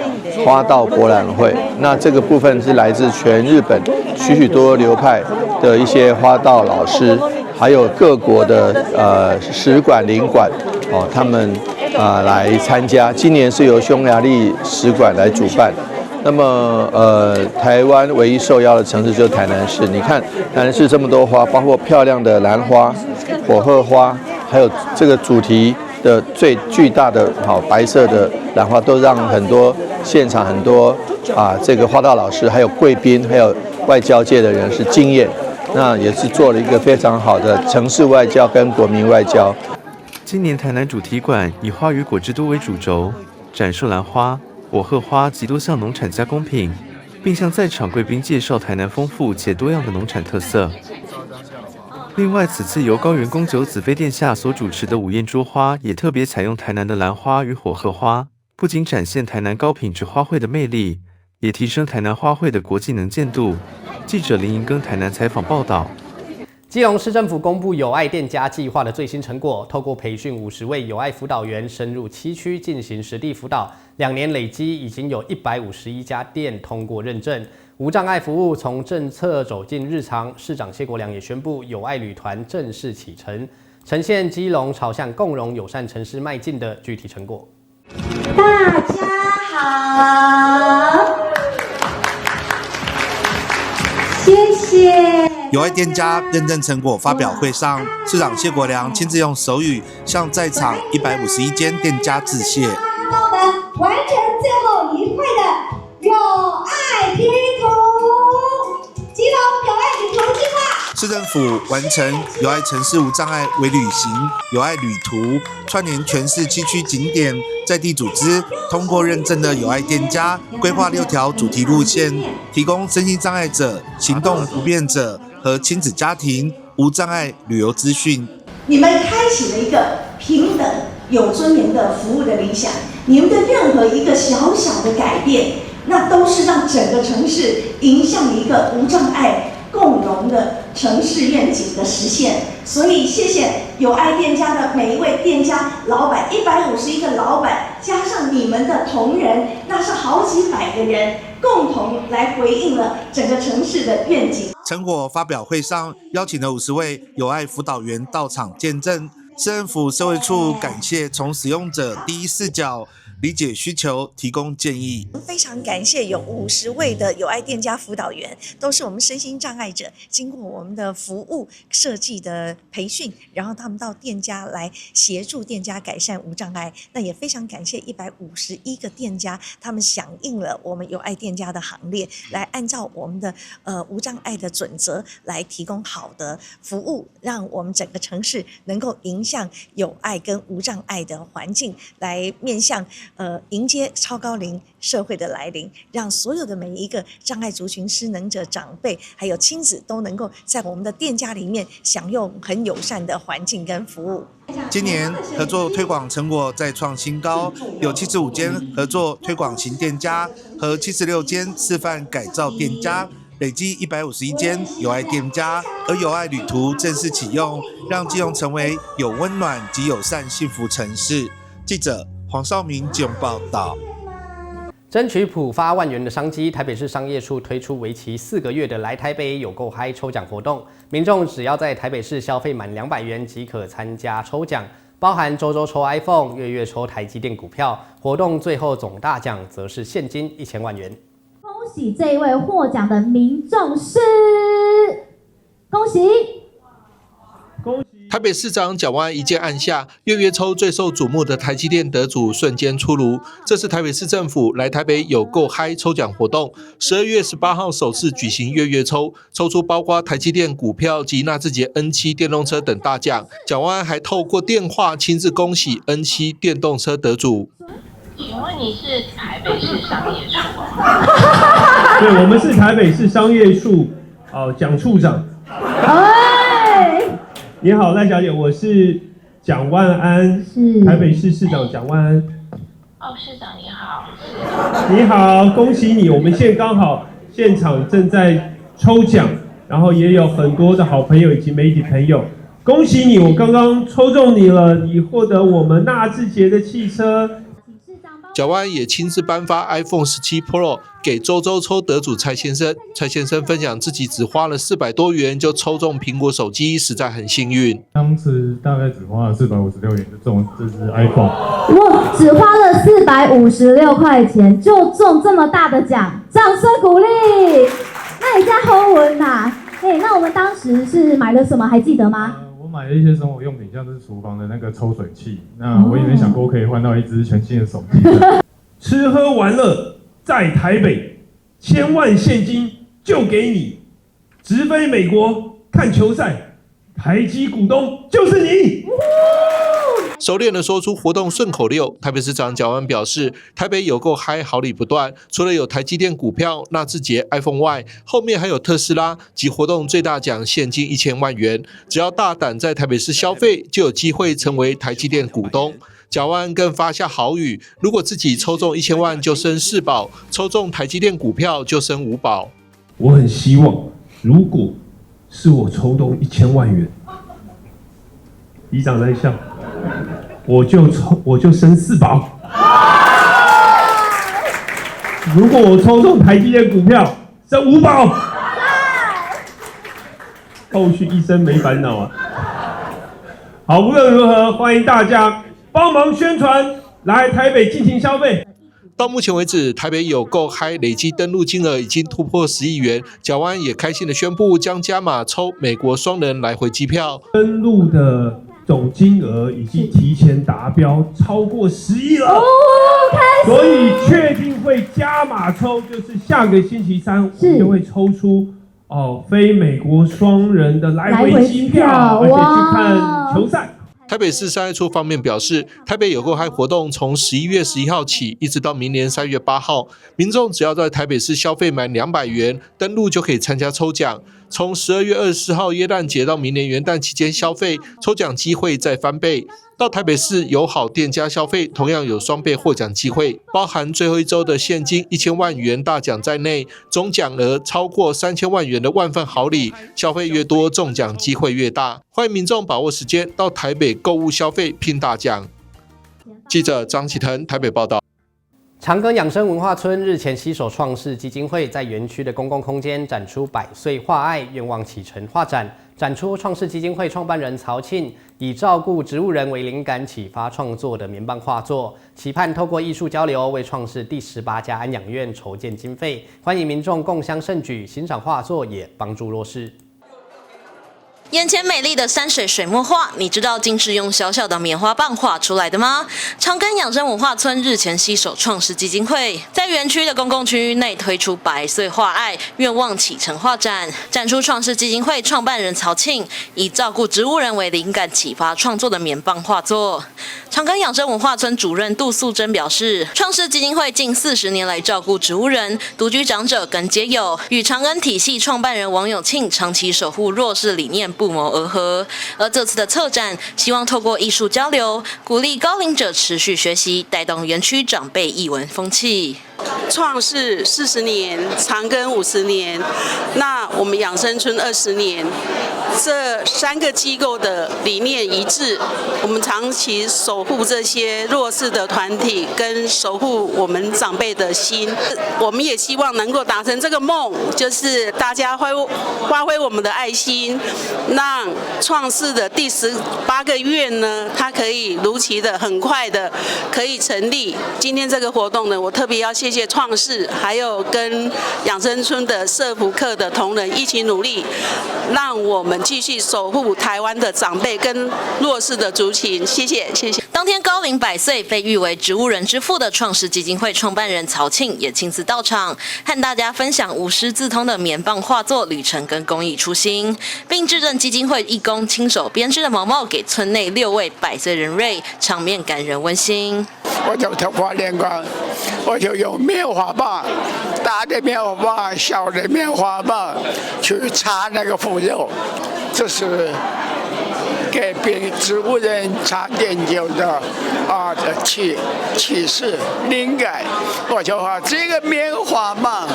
花道博览会。那这个部分是来自全日本许许多多流派的一些花道老师，还有各国的使馆领馆哦，他们啊来参加。今年是由匈牙利使馆来主办。那么，台湾唯一受邀的城市就是台南市。你看，台南市这么多花，包括漂亮的兰花、火鹤花，还有这个主题的最巨大的好白色的兰花，都让很多现场很多啊这个花道老师、还有贵宾、还有外交界的人士惊艳。那也是做了一个非常好的城市外交跟国民外交。今年台南主题馆以花与果之都为主轴，展售兰花、火鹤花及多项农产加工品，并向在场贵宾介绍台南丰富且多样的农产特色。另外，此次由高原宫九子妃殿下所主持的午宴桌花，也特别采用台南的兰花与火鹤花，不仅展现台南高品质花卉的魅力，也提升台南花卉的国际能见度。记者林银庚台南采访报道。基隆市政府公布友爱店家计划的最新成果，透过培训50位友爱辅导员，深入7区进行实地辅导，2年累积已经有151家店通过认证。无障碍服务从政策走进日常，市长谢国梁也宣布友爱旅团正式启程，呈现基隆朝向共融友善城市迈进的具体成果。大家好，谢谢。友爱店家认证成果发表会上，市长谢国梁亲自用手语向在场151间店家致谢。帮我们完成最后一块的友爱拼图，基隆友爱旅途计划。市政府完成友爱城市无障碍微旅行、友爱旅途，串联全市7区景点，在地组织通过认证的友爱店家，规划6条主题路线，提供身心障碍者、行动不便者和亲子家庭无障碍旅游资讯。你们开启了一个平等、有尊严的服务的理想。你们的任何一个小小的改变，那都是让整个城市迎向一个无障碍共融的城市愿景的实现。所以，谢谢友爱店家的每一位店家老板，151个老板，加上你们的同仁，那是好几百个人，共同来回应了整个城市的愿景。成果发表会上，邀请了50位友爱辅导员到场见证。市政府社会处感谢从使用者第一视角理解需求，提供建议。非常感谢有50位的友爱店家辅导员，都是我们身心障碍者，经过我们的服务设计的培训，然后他们到店家来协助店家改善无障碍。那也非常感谢151个店家，他们响应了我们友爱店家的行列，来按照我们的无障碍的准则来提供好的服务，让我们整个城市能够迎向友爱跟无障碍的环境，来面向迎接超高齡社會的來臨，讓所有的每一個障礙族群、失能者、長輩，還有親子都能夠在我們的店家裡面享用很友善的環境跟服務。今年合作推廣成果再創新高，有75間合作推廣型店家和76間示範改造店家，累計151間友愛店家。而友愛旅途正式啟用，讓基隆成為有溫暖及友善幸福城市。記者黃少明基隆報道。爭取普發萬元的商機，台北市商業處推出為期4個月的來台北有夠嗨抽獎活動，民眾只要在台北市消費滿200元即可參加抽獎，包含週週抽 iPhone、月月抽台積電股票。活動最後總大獎則是現金1000萬元。恭喜這一位獲獎的民眾是，恭喜！台北市長蔣萬安一鍵按下，月月抽最受矚目的台積電得主瞬間出爐。這是台北市政府來台北有夠嗨抽獎活動，12月18號首次舉行月月抽，抽出包括台積電股票及納智捷 N7 電動車等大獎。蔣萬安還透過電話親自恭喜 N7 電動車得主。請問你是台北市商業處嗎？對，我們是台北市商業處，哦，蔣處長。哎，你好，賴小姐，我是蔣萬安，台北市市長蔣萬安。哦，市長你好。你好，恭喜你！我們現在剛好現場正在抽獎，然後也有很多的好朋友以及媒體朋友，恭喜你！我剛剛抽中你了，你獲得我們納智捷的汽車。蔣萬安也親自頒發 iPhone 17 Pro 給週週抽得主蔡先生。蔡先生分享自己只花了400多元就抽中蘋果手機，實在很幸運。當時大概只花了456元就中這支 iPhone。哇，只花了456塊錢就中這麼大的獎，掌聲鼓勵。那你家好運吶？哎，那我們當時是買了什麼？還記得嗎？我買了一些生活用品，像是廚房的那個抽水器。那我也沒想過可以換到一支全新的手機。吃喝玩樂在台北，千萬現金就給你，直飛美國看球賽，台積股東就是你。熟練的說出活動順口溜，台北市長蔣萬安表示，台北有夠嗨，好禮不斷。除了有台積電股票、納智捷 iPhone 外，後面還有特斯拉及活動最大獎現金1000萬元。只要大膽在台北市消費，就有機會成為台積電股東。蔣萬安更發下豪語，如果自己抽中一千萬就生四寶，抽中台積電股票就生五寶。我很希望，如果是我抽中一千萬元，里長在笑。我就抽，我就生四寶。如果我抽中台積電股票，生五寶。後續一生沒煩惱啊！好，無論如何，歡迎大家幫忙宣傳，來台北進行消費。到目前為止，台北有夠嗨，累計登錄金額已經突破10億元。蔣萬安也開心的宣布，將加碼抽美國雙人來回機票。登錄的總金額已經提前達標，超過10億了。哦，開心！所以確定會加碼抽，就是下個星期三我們就會抽出哦，飛美國雙人的來回機票，而且去看球賽。台北市商業處方面表示，台北有夠嗨活動從11月11號起，一直到明年3月8號，民眾只要在台北市消費滿200元，登錄就可以參加抽獎。從12月24號耶誕節到明年元旦期間消費，抽獎機會再翻倍。到台北市友好店家消費，同樣有雙倍獲獎機會，包含最後一周的現金1000萬元大獎在內，總獎額超過3000萬元的萬份好禮。消費越多，中獎機會越大。歡迎民眾把握時間到台北購物消費，拼大獎。記者張啟騰台北報道。長庚養生文化村日前攜手創世基金會，在園區的公共空間展出百歲畫愛願望啟程畫展，展出創世基金會創辦人曹慶以照顧植物人為靈感啟發創作的棉棒畫作，期盼透過藝術交流為創世第18家安養院籌建經費，歡迎民眾共襄盛舉，欣賞畫作也幫助弱勢。眼前美麗的山水水墨畫，你知道竟是用小小的棉花棒畫出來的嗎？長庚養生文化村日前攜手創世基金會，在園區的公共區域內推出百歲畫愛願望啟程畫展，展出創世基金會創辦人曹慶以照顧植物人為靈感啟發創作的棉棒畫作。長庚養生文化村主任杜素貞表示，創世基金會近40年來照顧植物人、獨居長者跟街友，與長庚體系創辦人王永慶長期守護弱勢理念不謀而合。而這次的策展，希望透過藝術交流，鼓勵高齡者持續學習，帶動園區長輩藝文風氣。創世40年，長庚50年，那我們養生村20年，這三個機構的理念一致，我們長期守護這些弱勢的團體，跟守護我們長輩的心。我們也希望能夠達成這個夢，就是大家發揮我們的愛心，讓創世的第18個院呢，它可以如期的、很快的可以成立。今天這個活動呢，我特別要謝謝創世，還有跟養生村的社福課的同仁一起努力，讓我們繼續守護台灣的長輩跟弱勢的族群。謝謝，謝謝。當天高齡百歲、被譽為植物人之父的創世基金會創辦人曹慶也親自到場，和大家分享無師自通的棉棒畫作旅程跟公益初心，並致贈基金會義工親手編織的毛帽給村內六位百歲人瑞，場面感人溫馨。我就頭髮練光，我就用棉花棒，大的棉花棒、小的棉花棒去擦那個腐肉，這是給別植物人插點灸的啊啟示靈感。我就話這個棉花棒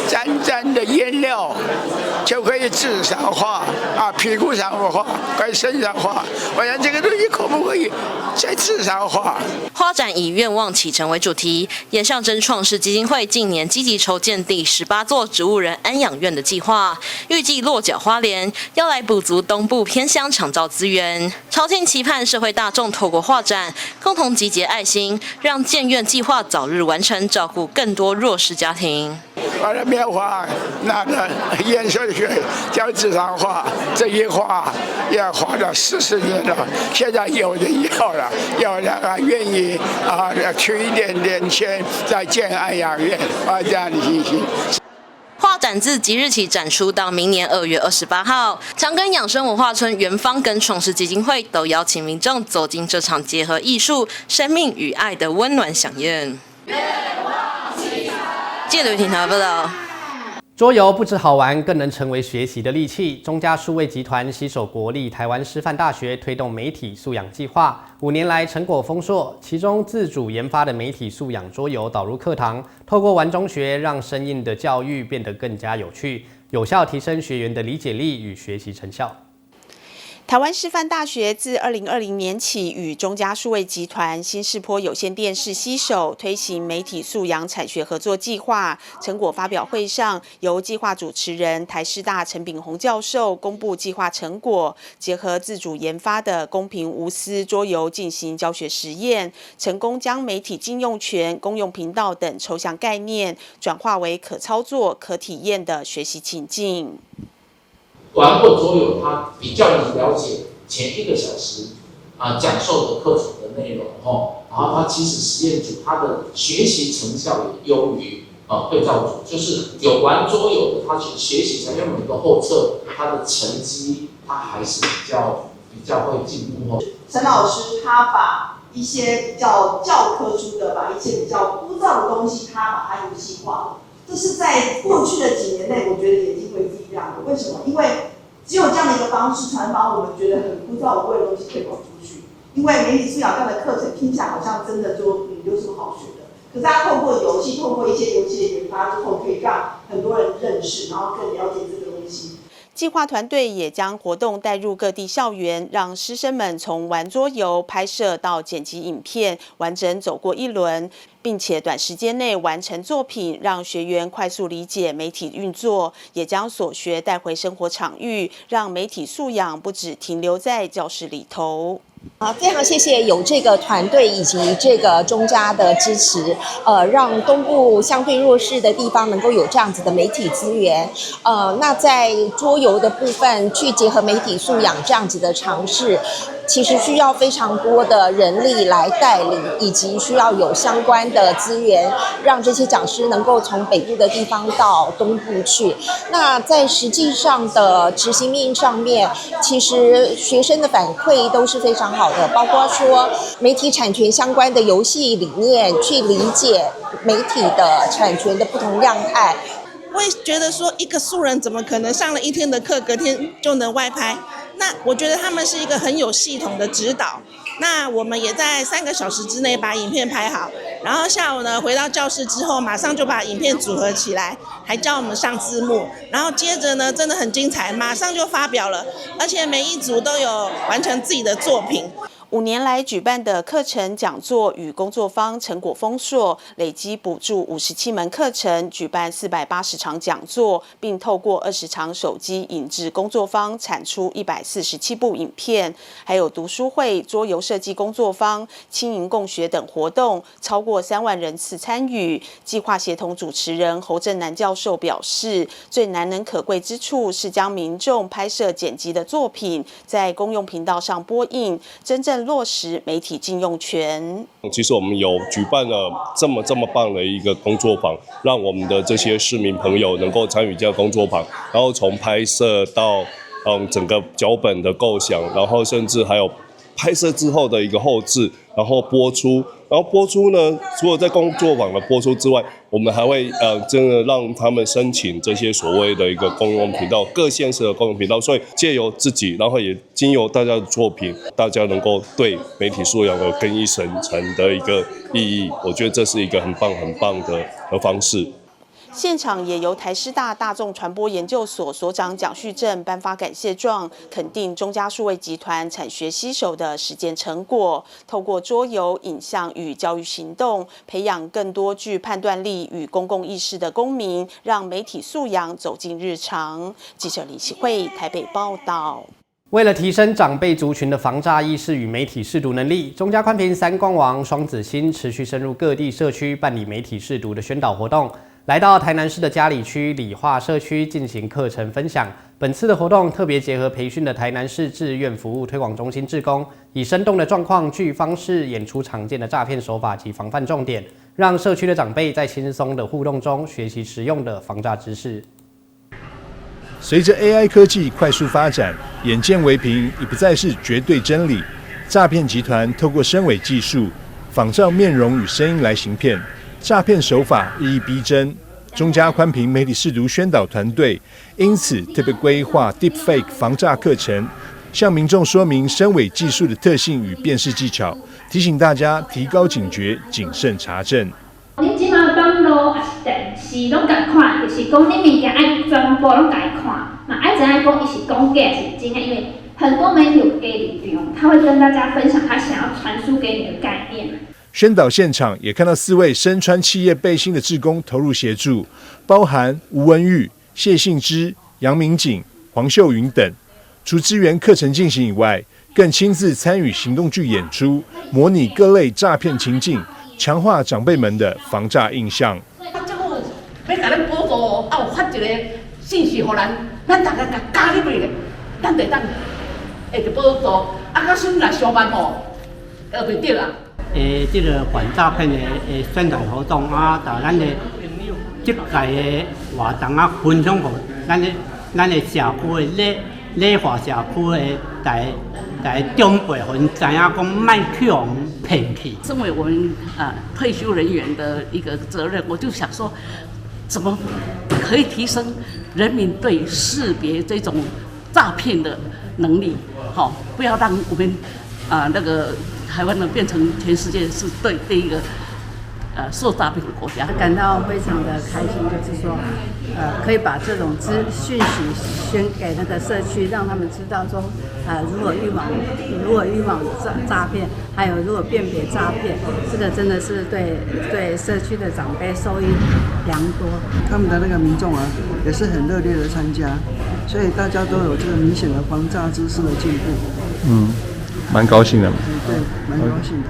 沾沾的顏料就可以紙上畫啊，屁股上畫，在身上畫。我想這個東西可不可以在紙上畫？畫展以願望啟程為主題，也象徵創世基金會近年積極籌建第18座植物人安養院的計劃，預計落腳花蓮，要來補足東部偏鄉長照資源。曹慶期盼社會大眾透過畫展，共同集結愛心，讓建院計劃早日完成，照顧更多弱勢家庭。把那棉花拿着顏色水在紙上畫，這一畫也畫了40年了。現在有人要了，有人還願意啊，出一點點錢再建安養院，啊，這樣的信心。畫展自即日起展出到明年2月28號。長庚養生文化村園方跟創世基金會都邀請民眾走進這場結合藝術、生命與愛的溫暖饗宴。記者劉婷報道。桌遊不止好玩，更能成為學習的利器。中嘉數位集團攜手國立台灣師範大學推動媒體素養計劃，5年來成果豐碩。其中自主研發的媒體素養桌遊導入課堂，透過玩中學，讓生硬的教育變得更加有趣，有效提升學員的理解力與學習成效。台灣師範大學自2020年起，與中嘉數位集團新視波有線電視攜手推行媒體素養產學合作計劃。成果發表會上，由計劃主持人台師大陳炳宏教授公布計劃成果，結合自主研發的公平無私桌遊進行教學實驗，成功將媒體禁用權、公用頻道等抽象概念轉化為可操作、可體驗的學習情境。玩過桌遊，他比較能了解前一個小時啊講授的課程的內容吼，然後他其實實驗組他的學習成效也優於啊對照組，就是有玩桌遊的，他學習成，因為每個後測他的成績他還是比較會進步哦。陳老師他把一些比較教科書的，把一些比較枯燥的東西，他把它遊戲化了。這是在過去的幾年內，我覺得眼睛為之一亮的。為什麼？因為只有這樣的一個方式，才能把我們覺得很枯燥無味的東西推廣出去。因為媒體素養這樣的課程聽起來好像真的就有什麼好學的？可是他透過遊戲，透過一些遊戲的研發之後，可以讓很多人認識，然後更了解這個東西。計劃團隊也將活動帶入各地校園，讓師生們從玩桌遊、拍攝到剪輯影片，完整走過一輪，並且短時間內完成作品，讓學員快速理解媒體運作，也將所學帶回生活場域，讓媒體素養不只停留在教室裡頭。啊，非常謝謝有這個團隊以及這個中嘉的支持，讓東部相對弱勢的地方能夠有這樣子的媒體資源。那在桌遊的部分去結合媒體素養這樣子的嘗試，其實需要非常多的人力來帶領，以及需要有相關的資源，讓這些講師能夠從北部的地方到東部去。那在實際上的執行面上面，其實學生的反饋都是非常好的，包括說媒體產權相關的遊戲理念，去理解媒體的產權的不同樣態。會覺得說一個素人怎麼可能上了一天的課，隔天就能外拍？那我覺得他們是一個很有系統的指導。那我們也在3個小時之內把影片拍好，然後下午呢回到教室之後，馬上就把影片組合起來，還教我們上字幕。然後接着呢，真的很精彩，馬上就發表了，而且每一組都有完成自己的作品。 5年來舉辦的課程講座與工作坊成果豐碩，累積補助57門課程，舉辦480場講座，並透過20場手機影製工作坊產出147部影片，還有讀書會、桌遊設計工作坊、青銀共學等活動，超過3萬人次參與。計劃協同主持人侯正南教授表示，最難能可貴之處是將民眾拍攝剪輯的作品在公用頻道上播映，真正落實媒體禁用權。其實我們有舉辦了這麼這麼棒的一個工作坊，讓我們的這些市民朋友能夠參與這個工作坊，然後從拍攝到整個腳本的構想，然後甚至還有拍攝之後的一個後製，然後播出，然後播出呢，除了在工作坊的播出之外，我們還會真的讓他們申請這些所謂的一個公用頻道，各縣市的公用頻道，所以借由自己，然後也經由大家的作品，大家能夠對媒體素養有更一層層的一個意義，我覺得這是一個很棒很棒的方式。現場也由台師大大眾傳播研究所所長蔣旭正頒發感謝狀，肯定中嘉數位集團產學攜手的實踐成果，透過桌遊、影像與教育行動，培養更多具判斷力與公共意識的公民，讓媒體素養走進日常。記者李啟慧台北報道。為了提升長輩族群的防詐意識與媒體識讀能力，中嘉寬頻三光王雙子星持續深入各地社區辦理媒體識讀的宣導活動。來到台南市的佳里區李化社區進行課程分享。本次的活動特別結合培訓的台南市志願服務推廣中心志工，以生動的狀況劇方式演出常見的詐騙手法及防範重點，讓社區的長輩在輕鬆的互動中學習實用的防詐知識。隨着 AI 科技快速發展，眼見為憑已不再是絕對真理。詐騙集團透過深偽技術，仿造面容與聲音來行騙。詐騙手法日益逼真，中嘉寬頻媒體識讀宣導團隊因此特別規劃 Deepfake 防詐課程，向民眾說明深偽技術的特性與辨識技巧，提醒大家提高警覺，謹慎查證。恁這馬網路抑是電視攏共看，就是講恁物件愛全部攏共伊看，嘛愛知影講伊是講假抑是真的，因為很多媒體有假立場，他會跟大家分享他想要傳輸給你的概念。宣導現場也看到4位身穿企業背心的志工投入協助，包含吳文玉、謝信之、楊明景、黃秀雲等。除支援課程進行以外，更親自參與行動劇演出，模擬各類詐騙情境，強化長輩們的防詐印象。政府欲共咱補助，啊有發一個信息予咱，咱逐家共加入去咧，咱就當會著補助。啊，假使若上班吼，就袂著啊。這個反詐騙的宣傳活動啊，共咱的這屆的活動啊，分享予咱的社區的禮化社區的大家長輩，予𪜶知影講莫去予騙去。身為我們退休人員的一個責任，我就想說，怎麼可以提升人民對識別這種詐騙的能力？好，不要讓我們那個台灣呢變成全世界是對第一個受詐騙的國家。感到非常的開心，就是說，可以把這種資訊息宣給那個社區，讓他們知道說，如何預防詐騙，還有如何辨別詐騙，這個真的是對社區的長輩受益良多。他們的那個民眾啊，也是很熱烈的參加，所以大家都有這個明顯的防詐知識的進步。蠻高興的。對，蠻高興的。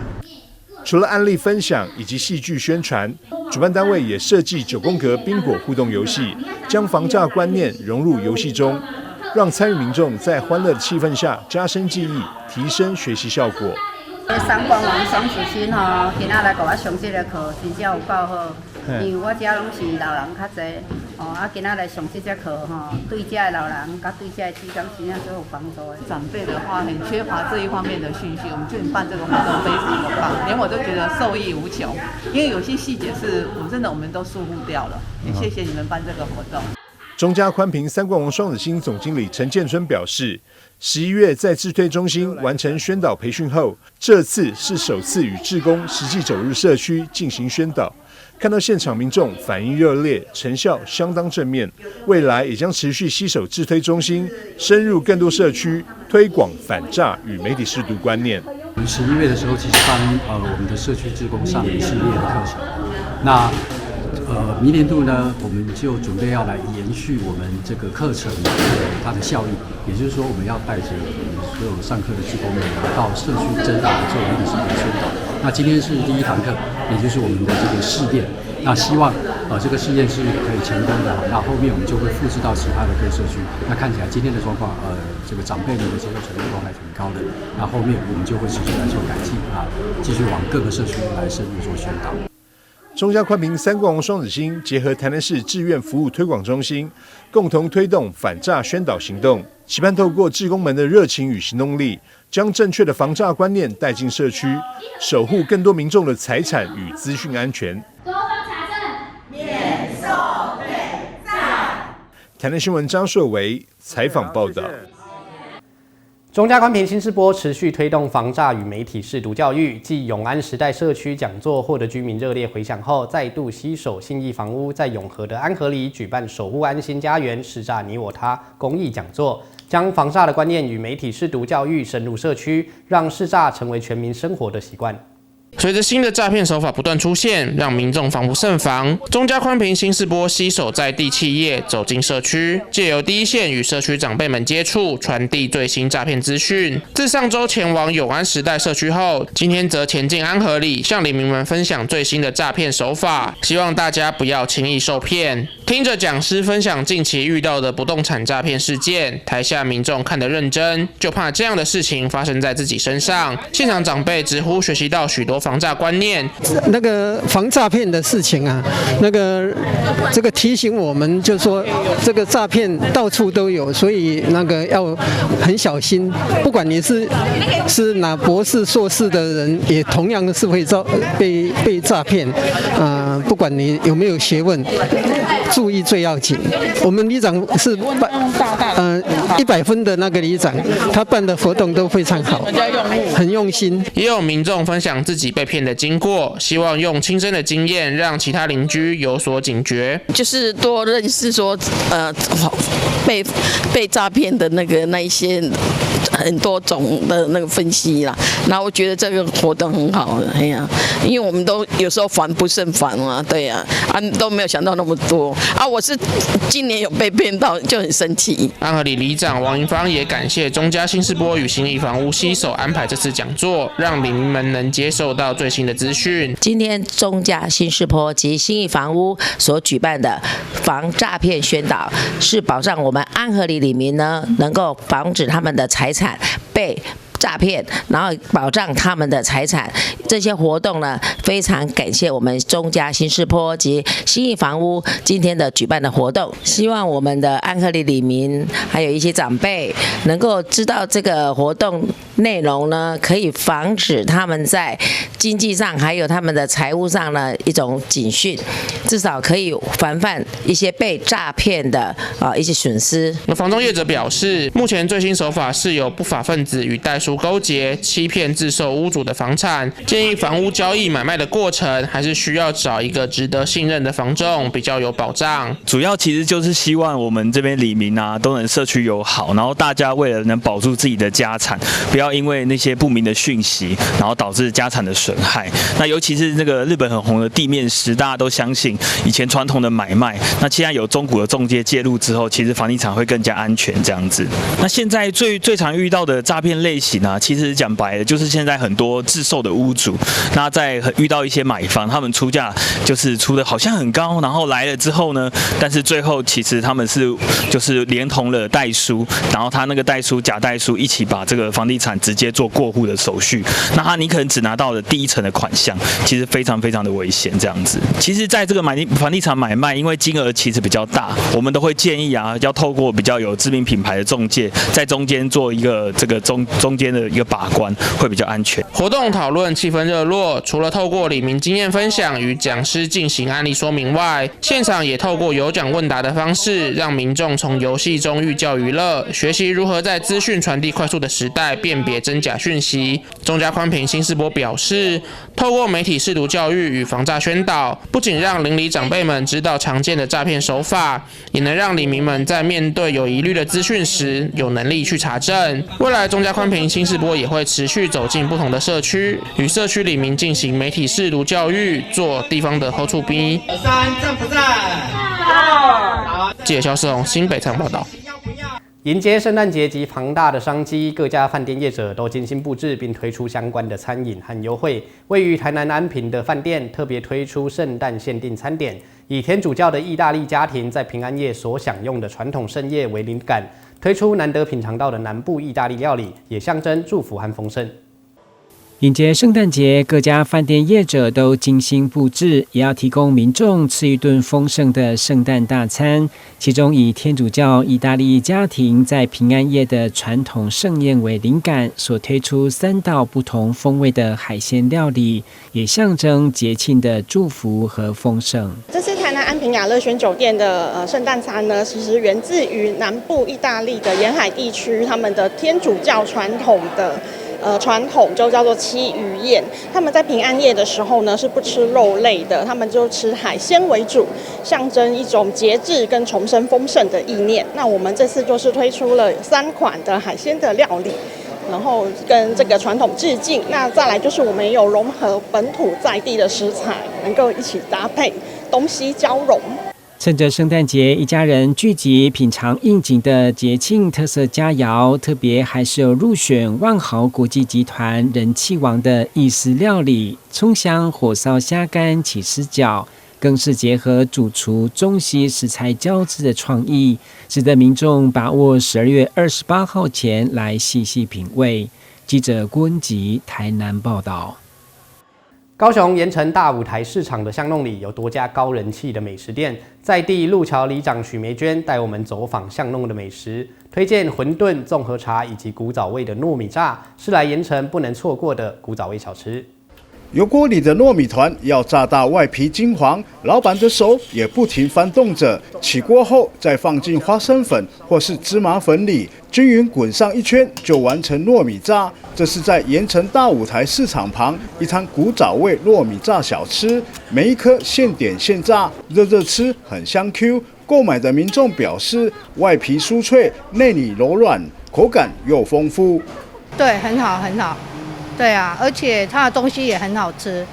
除了案例分享以及戲劇宣傳，主辦單位也設計九宮格賓果互動遊戲，將防詐觀念融入遊戲中，讓參與民眾在歡樂的氣氛下加深記憶，提升學習效果。三冠王雙子星吼，今仔來共我上這個課，真正有夠好。因為我遮攏是老人較濟，哦，啊，今仔來上這節課吼，對遮的老人佮對遮的志工真正都有幫助的。長輩的話很缺乏這一方面的訊息，我們覺得辦這個活動非常的棒，連我都覺得受益無窮，因為有些細節是我真的我們都疏忽掉了。也謝謝你們辦這個活動。中嘉寬頻三冠王雙子星總經理陳建春表示，11月在智推中心完成宣導培訓後，這次是首次與志工實際走入社區進行宣導，看到現場民眾反應熱烈，成效相當正面。未來也將持續攜手智推中心，深入更多社區，推廣反詐與媒體識讀觀念。我們11月的時候，其實幫我們的社區志工上了一系列的課程，那明年度呢，我們就準備要來延續我們這個課程的它的效益，也就是說，我們要帶着我們所有上課的志工們到社區真的來做一個什麼宣導。那今天是第一堂課，也就是我們的這個試驗。那希望這個試驗是可以成功的，那後面我們就會複製到其他的各社區。那看起來今天的狀況，這個長輩們的接受程度都還挺高的。那後面我們就會持續來做改進啊，繼續往各個社區來深入做宣導。中嘉寬頻三冠王雙子星結合台南市志願服務推廣中心，共同推動反詐宣導行動，期盼透過志工們的熱情與行動力，將正確的防詐觀念帶進社區，守護更多民眾的財產與資訊安全。多方查證，免受騙詐。台南新聞張碩維採訪報道。中嘉寬頻新視波持續推動防詐與媒體識讀教育，繼永安時代社區講座獲得居民熱烈迴響後，再度攜手信義房屋在永和的安和里舉辦守護安心家園、識詐你我他公益講座，將防詐的觀念與媒體識讀教育深入社區，讓識詐成為全民生活的習慣。隨着新的詐騙手法不斷出現，讓民眾防不勝防。中嘉寬頻新視波攜手在地企業走進社區，借由第一線與社區長輩們接觸，傳遞最新詐騙資訊。自上周前往永安時代社區後，今天則前進安和里，向里民們分享最新的詐騙手法，希望大家不要輕易受騙。聽着講師分享近期遇到的不動產詐騙事件，台下民眾看得認真，就怕這樣的事情發生在自己身上。現場長輩直呼學習到許多防詐觀念。那個防詐騙的事情啊，那個這個提醒我們，就是說這個詐騙到處都有，所以那個要很小心。不管你是拿博士、碩士的人，也同樣是會遭被詐騙。啊，不管你有沒有學問，注意最要緊。我們里長是辦100分的那個里長，他辦的活動都非常好，很用心。也有民眾分享自己被騙的經過，希望用親身的經驗讓其他鄰居有所警覺。就是多認識說，被詐騙的那一些很多種的那個分析啦。然後我覺得這個活動很好，哎呀，因為我們都有時候防不勝防啊，對呀，啊都沒有想到那麼多啊。我是今年有被騙到，就很生氣。安和里里長王銀芳也感謝中嘉新視波與信義房屋攜手安排這次講座，讓里民們能接受到最新的資訊。今天中嘉新視波及信義房屋所舉辦的防詐騙宣導，是保障我們安和里里民呢，能夠防止他們的財產被詐騙，然後保障他們的財產。這些活動呢，非常感謝我們中嘉新視波及信義房屋今天的舉辦的活動。希望我們的安和里里民還有一些長輩能夠知道這個活動內容呢，可以防止他們在經濟上還有他們的財務上呢一種警訊，至少可以防範一些被詐騙的一些損失。那房仲業者表示，目前最新手法是有不法分子與代書勾結，欺騙自售屋主的房產，建議房屋交易買賣的卖的过程，还是需要找一个值得信任的房仲，比较有保障。主要其实就是希望我们这边里民啊，都能社区友好，然后大家为了能保住自己的家产，不要因为那些不明的讯息，然后导致家产的损害。那尤其是那个日本很红的地面师，大家都相信以前传统的买卖，那现在有中古的中介介入之后，其实房地产会更加安全这样子。那现在最最常遇到的诈骗类型啊，其实讲白了就是现在很多自售的屋主，那在遇到一些买方，他们出价就是出的好像很高，然后来了之后呢，但是最后其实他们是就是连同了代书，然后他那个代书假代书一起把这个房地产直接做过户的手续，那他你可能只拿到了第一层的款项，其实非常非常的危险这样子。其实在这个买房地产买卖，因为金额其实比较大，我们都会建议啊，要透过比较有知名品牌的中介，在中间做一个这个中中间的一个把关，会比较安全。活动讨论气氛热络，除了透过里民经验分享与讲师进行案例说明外，现场也透过有奖问答的方式，让民众从游戏中寓教于乐，学习如何在资讯传递快速的时代辨别真假讯息。中嘉宽频新世博表示，透过媒体识读教育与防诈宣导，不仅让邻里长辈们知道常见的诈骗手法，也能让里民们在面对有疑虑的资讯时，有能力去查证。未来中嘉宽频新世博也会持续走进不同的社区，与社区里民进行媒体识读教育，做地方的好厝边。三赞不赞？记者肖世宏新北采访报道。迎接圣诞节及庞大的商机，各家饭店业者都精心布置，并推出相关的餐饮和优惠。位于台南安平的饭店特别推出圣诞限定餐点，以天主教的意大利家庭在平安夜所享用的传统盛宴为灵感，推出难得品尝到的南部意大利料理，也象征祝福和丰盛。迎接圣诞节，各家饭店业者都精心布置，也要提供民众吃一顿丰盛的圣诞大餐。其中，以天主教意大利家庭在平安夜的传统盛宴为灵感，所推出三道不同风味的海鲜料理，也象征节庆的祝福和丰盛。这次台南安平雅乐轩酒店的圣诞餐呢，其实源自于南部意大利的沿海地区，他们的天主教传统的。传统就叫做七鱼宴。他们在平安夜的时候呢，是不吃肉类的，他们就吃海鲜为主，象征一种节制跟重生丰盛的意念。那我们这次就是推出了3款的海鲜的料理，然后跟这个传统致敬。那再来就是我们也有融合本土在地的食材，能够一起搭配，东西交融。趁着圣诞节，一家人聚集品尝应景的节庆特色佳肴，特别还是有入选万豪国际集团人气王的意式料理——葱香火烧虾干起司饺，更是结合主厨中西食材交织的创意，值得民众把握12月28号前来细细品味。记者郭文吉台南报道。高雄盐埕大舞台市场的巷弄里有多家高人气的美食店，在地路桥里长许梅娟带我们走访巷弄的美食，推荐馄饨、综合茶以及古早味的糯米炸，是来盐埕不能错过的古早味小吃。油锅里的糯米团要炸到外皮金黄，老板的手也不停翻动着。起锅后再放进花生粉或是芝麻粉里，均匀滚上一圈，就完成糯米炸。这是在盐埕大舞台市场旁一摊古早味糯米炸小吃，每一颗现点现炸，热热吃很香 Q。购买的民众表示，外皮酥脆，内里柔软，口感又丰富。对，很好，很好。对啊，而且它的东西也很好吃，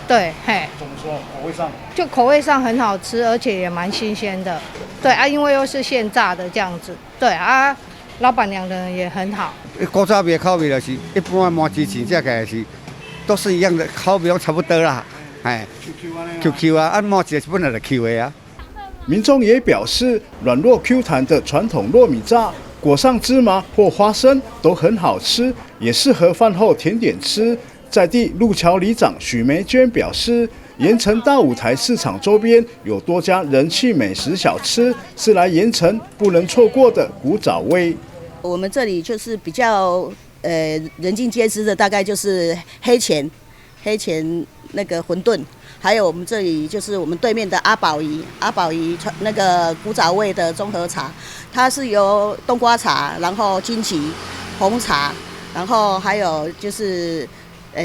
对，嘿。怎么说？口味上？就口味上很好吃，而且也蛮新鲜的。对啊，因为又是现炸的这样子。对啊，老板娘的人也很好。古早味的口味就是一般的麻糍钱食起来是都是一样的，口味拢差不多啦。哎，Q Q 啊，啊麻糍是本来就 Q 的啊。民众也表示，软糯 Q 弹的传统糯米炸，裹上芝麻或花生都很好吃，也适合饭后甜点吃。在地路桥里长许梅娟表示，盐埕大舞台市场周边有多家人气美食小吃，是来盐埕不能错过的古早味。我们这里就是比较人尽皆知的，大概就是黑钱那个馄饨，还有我们这里就是我们对面的阿宝姨，阿宝姨那个古早味的综合茶，它是由冬瓜茶，然后金桔红茶，然后还有就是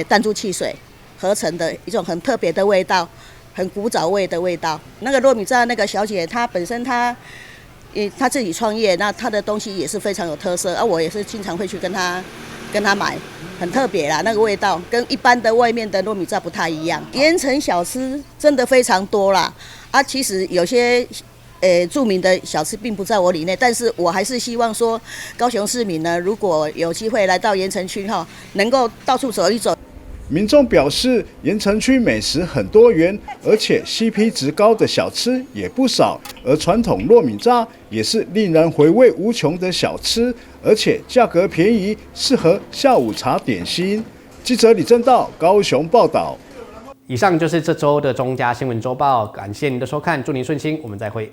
弹珠汽水，合成的一種很特別的味道，很古早味的味道。那個糯米炸那個小姐，她本身她自己創業，那她的東西也是非常有特色，啊，我也是經常會去跟她買，很特別啦，那個味道跟一般的外面的糯米炸不太一樣。鹽埕小吃真的非常多啦，啊，其實有些著名的小吃並不在我里內，但是我還是希望說，高雄市民呢，如果有機會來到鹽埕區哈，能夠到處走一走。民眾表示，鹽埕區美食很多元，而且 CP 值高的小吃也不少。而傳統糯米炸也是令人回味無窮的小吃，而且價格便宜，適合下午茶點心。記者李正道高雄報道。以上就是這週的中嘉新聞週報，感謝您的收看，祝您順心，我們再會。